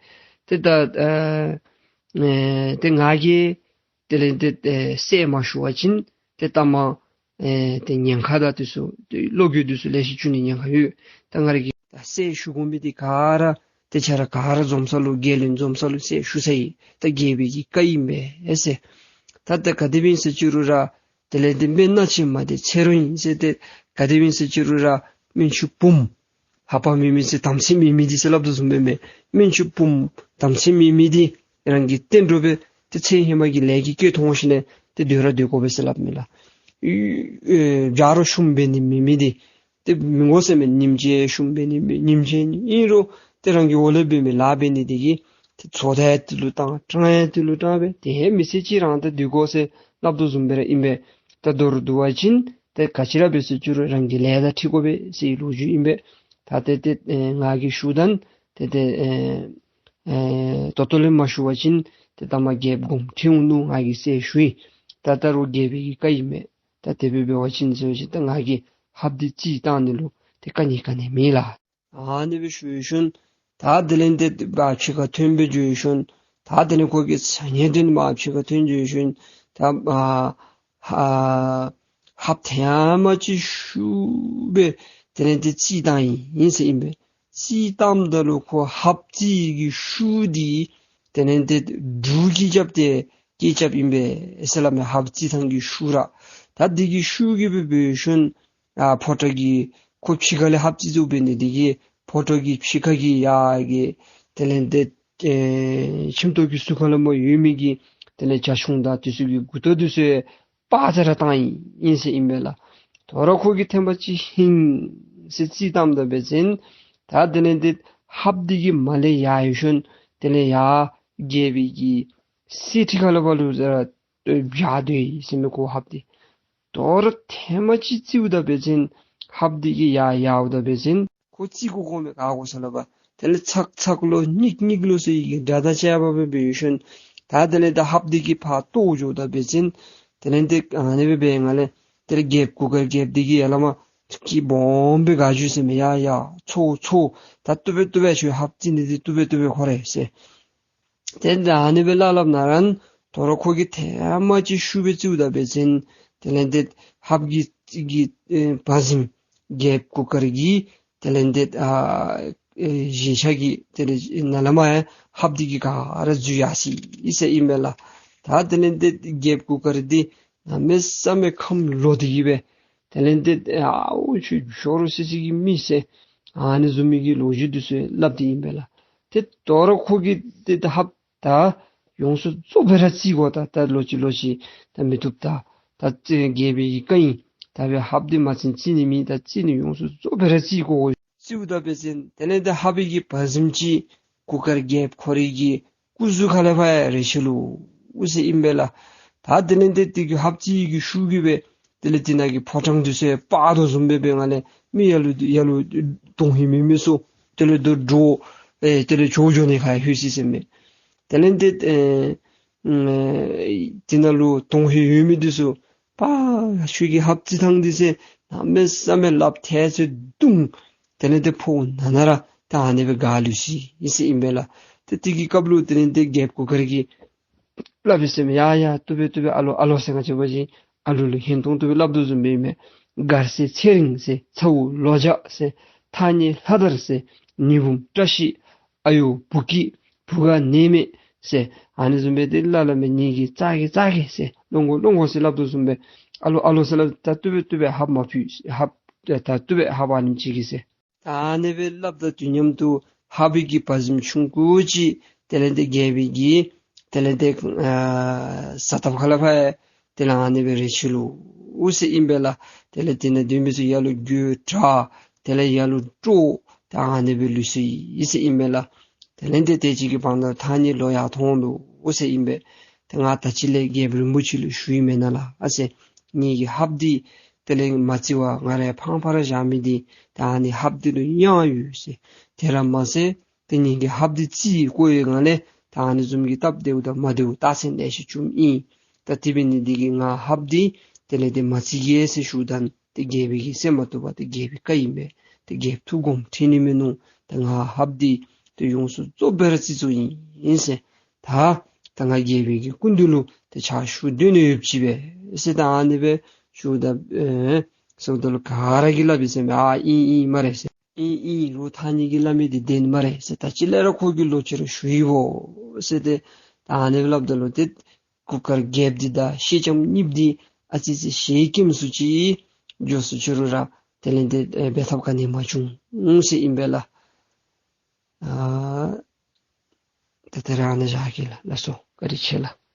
ཏེ་ད་ཨེ་ཨེ་ཏེ་ང་གིས་དེ་ལས་ཏེ་ཨེ་གསལ་མ་ཞུ་བ་ཅིན་ཏེ་ལྟ་མ་ཨེ་ཏེ་ཉེན་ཁ་དང་འདི་ཚུ་ཏེ་བློ་འགྱོད་འདི་ཚུ་ལེ་ཤ་འབྱུང་ནི་ཉེན་ཁ་ཡོད། ད་ང་ར་གིས་ད་གསལ་ཞུ་དགོ་མི་འདི་ག་ར་ཏེ་ཁྱེད་ར་ག་ར་འཛོམས་ས་ལུ་རྒྱལ་བློན་འཛོམས་ས་ལུ་གསལ་ཞུ་ཚར་ཡི། ད་རྒྱལ་པོའི་གི་བཀའ་ཨིན་པས་ཟེར། ད་ད་ག་དེ་སྦེ་ཨིན་ཟེར་ཅི་རུང་ར་དེ་ལས་ཏེ་སྨན་སྣ་ལྕེ་མ་དེ་ཚེ་རོ་ཨིན་ཟེར། ཏེ་ག་དེ་སྦེ་ཨིན་ཟེར་ཅི་རུང་ར་སྨན་ཆུང་བུམོ་ཧ་པ་མེད་མི་ཟེར་དམ་ཚིག་མེད་མི་འདི་ཟེར་སླབ་དོ་བཟུམ་སྦེ་མས། སྨན་ཆུང་བུམོ་དམ་ཚིག་མེད་མི་འདི་རང་གི་བསྟན་འགྲོ་སྦེ་ཏེ་ཚེ་ཧེ་མ་གི་ལས་ཀྱི་སྐྱེ་མཐོང་ཞིནམ་ལས་ཏེ་སྡོད་ར་སྡོད་དགོ་པས་ཟེར་སླབ་མས་ལགས། ཨེ་བྱ་རོག་ཤུམ་འབད་ནི་མེད་མི་འདི་ཏེ་མི་དགོ་ཟེར་མས། ཉིམ་ཅིག་ཤུམ་འབད་ནི་མེད། ཉིམ་ཅིག་ཨིན་རུང་ཏེ་རང་གི་འོག་ལས་འབད་མི་ལཱ་འབད་ནི་འདི་གིས་ཏེ་ཚོ་ད་ཡང་དེ་ལུ་བཏང་གྲང་ཡང་དེ་ལུ་གྲང་སྦེ་ཏེ་ཧེ་མི་ཚེ་གཅིག་རང་ད་སྡོད་དགོ་ཟེར་སླབ་དོ་བཟུམ་སྦེ་ར་ཨིན་པས། ད་མདོར་བསྡུ་བ་ཅིན་ཏེ་ག་ཅི་ར་འབད་ཟེར་ཅི་རུང་རང་གི་ལས་དང་འཁྲིལ་དགོ་པས་ཟེར་ལོ་རྒྱུས་ཨིན་པས། ད་ཏེ་ཏེ་ཨེ་ང་གིས་ཞུཝ་ད་ཏེ་ཏེ་ཨེ་ཨེ་ད་ལྟོ་ལས་མ་ཞུ་བ་ཅིན་ཏེ་ལྟ་མ་རྒྱལཔོ་དགོངསམ་ཁྲེལ་འོང་ནུག། ང་གིས་གསལ་ཞུ་ཡི། ད་ད་རུང་རྒྱལ་པོའི་གི་བཀའ་ཨིན་མས། ད་དེ་སྦེ་འབད་བ་ཅིན་ཟེར་བ་ཅིན་ད་ང་གིས་ཧབ་འདི་རྩིས་བཏང་ནི་ལུ་ཏེ་དཀའ་ངལ་ག་ནི་མེད་ལགས། ཨ་ནི་སྦེ་ཞུ་ཞིནམ་ད་དེ་ལས་ཏེ་མར་ཕྱི་ཁར་ཐོན་སྦེ་འགྱོ་ཞིནམ་ད་དེ་ལས་ཁོ་གིས་ཚ་ཉེ་དོན་མར་ཕྱི་ཁར་ཐོན་འགྱོ་ཞིནམ་ད་ཨ་ཧ་ཧབ་ཐེངས་མ་ཅིག་ཤུགས་སྦེ་དེ་ལས་ཏེ་རྩིས་བཏང་ཡི་ཨིན་ཟེར་ཨིན་པས། རྩིས་བཏངམ་ད་ལུ་ཁོ་ཧབ་རྩིས་ཀྱི་ཤུགས་འདི་དེ་ལས་ཏེ་འབྲུག་གིས་རྐྱབ་སྟེ་སྐད་རྐྱབ་ཨིན་པས་ཟེར་སླབ་མས། ཧབ་རྩིས་ཐངས་ཀྱི་ཤུགས་ར། ད་འདི་གི་ཤུགས་ཀྱིས་སྦེ་འབད་ཞིནམ་ཨ་ཕོ་བྲང་གི་ཁོ་ཕྱི་ཁ་ལས་ཧབ་རྩིས་བཙུགས་འབད་ནི་འདི་གིས་ཕོ་བྲང་གི་ཕྱི་ཁ་གི་ཡར་གྱི་དེ་ལས་ཏེ་ཨེ་ཁྱིམ་ཐོག་གི་ཟུར་ཁ་ལས་མར་ཡོད་མི་གི་དེ་ལས་བྱ་ཁྱུང་དང་འདི་ཚུ་གི་མགུ་ཏོ་འདི་ཚུ་སྤར་ཟ་ར་བཏང་ཡི་ཨིན་ཟེར་ཨིན་པས་ལགས། དོ་རུང་ཁོ་གིས་ཐེངས་མ་ཅིག་ཧིང་ཟེར་རྩིས་བཏངམ་ད་འབད་བ་ཅིན་ད་དེ་ལས་ཏེ་ཧབ་འདི་གིས་མར་ལས་ཡར་ཡོད་ཞིནམ་དེ་ལས་ཡར་རྒྱལ་པོའི་གི་གསེར་ཁྲི་ཁ་ལས་ཕར་ལུ་ཟེར་ར་བཞག་སྡོད་ཡི་ཟེར་མས་ཁོ་ཧབ་འདི། དོ་རུང་ཐེངས་མ་ཅིག་རྩིསཝ་ད་འབད་བ་ཅིན་ཧབ་འདི་གིས་ཡར་ཡརཝ་ད་འབད་བ་ཅིན་ཁོ་རྩིས་བཀོ་བཀོ་མི་ག་གོ་ཟེར་སླབ་པ། དེ་ལས་ཚག་ཚག་ལོ་ཉིག་ཉིག་ལོ་ཟེར་གྱི་སྒྲ་དང་བཅས་པ་སྦེ་འབད་ཞིནམ་ད་དེ་ལས་ད་ཧབ་འདི་གིས་ཕར་ལྟོ་འགྱོཝ་ད་འབད་བ་ཅིན་དེ་ལས་ཏེ་ཨ་ནི་སྦེ་འབད་ང་ལས་དེ་ལས་རྒྱལཔོ་གུར་དཀར་རྒྱལཔོ་འདི་གིས་ཡར་ལས་མར་སྐད་སྦོམ་སྦེ་ག་ཞུ་ཟེར་མས། ཡ་ཡ་ཚུ་ཚུ་ད་བཏུབ་པས་བཏུབ་པས། ཁྱོད་ཧབ་རྩིས་ནི་འདི་བཏུབ་པས་བཏུབ་པས་ཁོ་རེ་ཟེར། དེ་ལས་ཨ་ནི་སྦེ་སླབ་སླབ་ན་ར་དོ་རུང་ཁོ་གིས་ཐེངས་མ་ཅིག་ཤུགས་སྦེ་རྩིསཝ་ད་འབད་བ་ཅིན་དེ་ལས་ཏེ་ཧབ་ཀྱི་ཀྱི་ཨེ་བ་ཟིམ་རྒྱལཔོ་གུར་དཀར་གྱི་དེ་ལས་ཏེ་ཨ་ཨེ་བཞེས་ཆས་ཀྱི་དེ་ལས་ནང་ལས་མར་ཡང་ཧབ་འདི་གིས་ག་ར་འཛུལ་ཡར་སོ་ཡི་ཟེར་ཨིན་པས་ལགས། ད་དེ་ལས་ཏེ་རྒྱལཔོ་གུར་དཀར་འདི་གནམ་མེད་ས་མེད་ཁམས་ལོག་སྟེ་གི་སྦེ་དེ་ལས་ཏེ་ཨའུ་ཁྱོད་ཤོ་རོག་སི་སི་གི་མི་ཟེར་ཨ་ནི་བཟུམ་མའི་གི་ལོ་རྒྱུས་འདི་ཚུ་སླབ་སྟེ་ཨིན་པས་ལགས། ཏེ་དོ་རུང་ཁོ་གིས་ཏེ་ད་ཧབ་ད་ཡོངས་སུ་རྫོགས་སྦེ་ར་རྩིས་དགོ། ད་ད་ལོག་ཅི་ལོག་ཅི་ད་མི་བཏུབ། ད་ད་རྩིས་རྒྱལ་པོའི་གི་བཀའ་ཨིན། ད་སྦེ་ཧབ་འདི་མ་རྩིས་རྩིས་ནི་མེད། ད་རྩིས་ནི་ཡོངས་སུ་རྫོགས་སྦེ་ར་རྩིས་དགོ། རྩིསཝ་ད་འབད་བ་ཅིན་དེ་ལས་ཏེ་ཧབ་ཀྱི་བ་ཟིམ་ཅིག་གུར་དཀར་རྒྱལཔོ་ཁོ་རའི་གི་སྐུ་གཟུགས་ཁ་ལས་ཕར་ཡང་རེག་ཅི་ལོ་ཟེར་ཨིན་པས་ལགས། ད་དེ་ལས་ཏེ་དེ་གི་ཧབ་རྩིས་ཀྱི་ཤུགས་ཀྱིས་སྦེ་དེ་ལས་དེ་ནང་གི་ཕོ་བྲང་འདི་ཚུ་ཡང་སྤར་དོ་བཟུམ་སྦེ་འབད་ང་ལས་མི་ཡར་ལུ་ཡར་ལུ་དོན་ཧིང་མེད་མི་ཚུ་དེ་ལས་དོ་འགྱོ་ཨེ་དེ་ལས་འགྱོ་འགྱོ་ནི་ཁར་ལྷོད་ཅི་ཟེར་མས། དེ་ལས་ཏེ་ཨེ་ཨེ་དེ་ནང་ལུ་དོན་ཧིང་ཡོད་མི་འདི་ཚུ་པ་ཁྱོད་ཀྱི་ཧབ་རྩིས་ཐངས་འདི་ཟེར་གནམ་མེད་ས་མེད་ལགཔ་ཐལ་ཚུ་བརྡུང་། དེ་ལས་ཏེ་ཕོཝ་ན་ན་ར་ད་ཨ་ནི་སྦེ་ག་ལུས་ཅི་ཟེར་ཨིན་པས་ལགས། ཏེ་དེ་གི་སྐབས་ལུ་དེ་ལས་ཏེ་རྒྱལཔོ་གུར་དཀར་གྱིས་སླབ་པས་ཟེར་མས། ཡ་ཡ་བཏུབ་པས་བཏུབ་པས། ཨ་ལོ་ཨ་ལོ་ཟེར། ང་བཅས་འབད་བ་ཅིན་ཨ་ལོ་ལུ་ཧན་ཏོང་ཏོ་སྦེ་སླབ་དོ་བཟུམ་སྦེ་ཨིན་མས། མགར་ཟས་ཚེ་རིང་ཟེར། ཚ་བོ་ལོ་བརྒྱ་ཟེར། ཐག་ཉེ་ལྷ་དར་ཟེར། ཉི་འབུམ་བཀྲ་ཤིས། ཨ་ཡོ་བུ་སྐྱིད། བུ་ག་ནད་མེད་ཟེར། ཨ་ནི་བཟུམ་སྦེ་ཏེ་སླབ་སླབ་མས། ངེ་གི་བཙག་གེ་བཙག་གེ་ཟེར། སློང་དགོ་སློང་དགོ་ཟེར་སླབ་དོ་བཟུམ་སྦེ་ཨ་ལོ་ཨ་ལོ་ཟེར་སླབ། ད་བཏུབ་པས་བཏུབ་པས། ཧབ་མ་ཕུད། ཧབ་ད་བཏུབ་པས། ཧབ་ཨ་ནེམ་ཅིག་གིས་ཟེར། ད་ ཨ་ནི་སྦེ་སླབ་ད་དུས་མཉམ་དུ་ཧཱཔ་གི་བ་ཟིམ་ཆུང་ཀུ་ཅིག་དེ་ལས་ཏེ་རྒྱལ་པོའི་གི་དེ་ལས་ཏེ་ཨ་ས་ཐབ་ཁ་ལས་ཕར་དེ་ལས་ཨ་ནི་སྦེ་རེག་ཅི་ལོ་ཟེར་ཨིན་པས་ལགས། དེ་ལས་དེ་ནང་སྡོད་མི་ཚུ་ལ་ལུ་དགོད་བྲ་དེ་ལས་ལ་ལུ་སྤྲོ་ད་ཨ་ནི་སྦེ་ལུས་སོ་ཡི་ཟེར་ཨིན་པས་ལགས། དེ་ལས་ཏེ་དེ་ཅིག་གི་བར་ན་ཐང་རྙེད་ལོ་ཡར་ཐོན་ནུག་ཟེར་ཨིན་པས། ཏེ་ང་ད་ཅི་ལས་རྒྱལཔོ་རིན་པོ་ཆེ་ལུ་ཞུ་ཡི་མེན་ན་ལགས་ཨ་ཟེར། ངེ་གི་ཧཱཔ་འདི་དེ་ལས་མ་བརྩི་བར་ང་རའི་ཕང་ཕར་བཞག་མི་འདི་ད་ཨ་ནི་ཧཱཔ་འདི་ལུ་གཡང་ཡོད་ཟེར། དེ་ར་མ་ཟད་ཏེ་ངེ་གི་ཧཱཔ་འདི་བརྩི་བཀོ་བའི་ངང་ལས་ད་ཨ་ནི་བཟུམ་གྱི་སྟབས་བདེཝ་དང་མ་བདེཝ་རྟགས་མཚན་ལེ་ཤ་བྱུངམ་ཨིན། ད་དེ་འབད་ནི་འདི་གིས་ང་ཧཱཔ་འདི་དེ་ལས་ཏེ་མ་བརྩི་གེ་ཟེར་ཞུཝ་ད་ཏེ་རྒྱལ་པོ་གིས་སེམས་མ་བཏུབ་པར་ཏེ་རྒྱལ་པོའི་བཀའ་ཨིན་པས། ཏེ་རྒྱལཔོ་ཐུགས་དགོངསམ་ཁྲེལ་ནི་མིན་ནུག། ཏེ་ང་ཧཱཔ་འདི་ཏེ་ཡོངས་སུ་རྫོགསཔ་སྦེ་ར་བརྩི་བཅུག་ཡི་ཟེར། ད་ད་ང་རྒྱལ་པོའི་གི་སྐུ་མདུན་ལུ་ཏེ་ཕྱག་ཞུ་སྡོད་ནི་ཡོདཔ་ཅིག་སྦེ་ཟེར། ད་ཨ་ནི་སྦེ་ཞུཝ་ད་ཨེ་ཟེརཝ་ད་ལུ་ག་ར་གིས་སླབ་ཡི་ཟེར་མས། ཨ་ཨིན་ཨིན་སྨ་རེ་ཟེར། ཨིན་ཨིན་རུང་ཐང་རྙེད་ཀྱིས་སླབ་མི་འདི་བདེན་སྨ་རེ་ཟེར། ད་ཅི་ལས་ར་ཁོ་གི་ལོ་ཅིག་ར་ཞུ་ཡི་བོ་ཟེར། ཏེ་ད་ཨ་ནི་སླབ་ད་ལུ་ཏེ་གུར་དཀར་རྒྱལཔོ་འདི་དང་སེང་ལྕམ་གཉིསཔོ་འདི་ཨ་ཙི་ཙི་ཞེ་སྐེམ་སུ་ཅིག་འགྱོ་སུ་ཅིག་རུང་ར་དེ་ལས་ཏེ་ཨེ་འབད་ཐབས་ག་ནི་མ་བྱུང་ཟེར་ཨིན་པས་ལགས། ཨ་ད་དེ་ར་ཨ་ནཱ་བཞག་གེ་ལགས། ལགས་སོ། བཀའ་དྲིན་ཆེ་ལགས།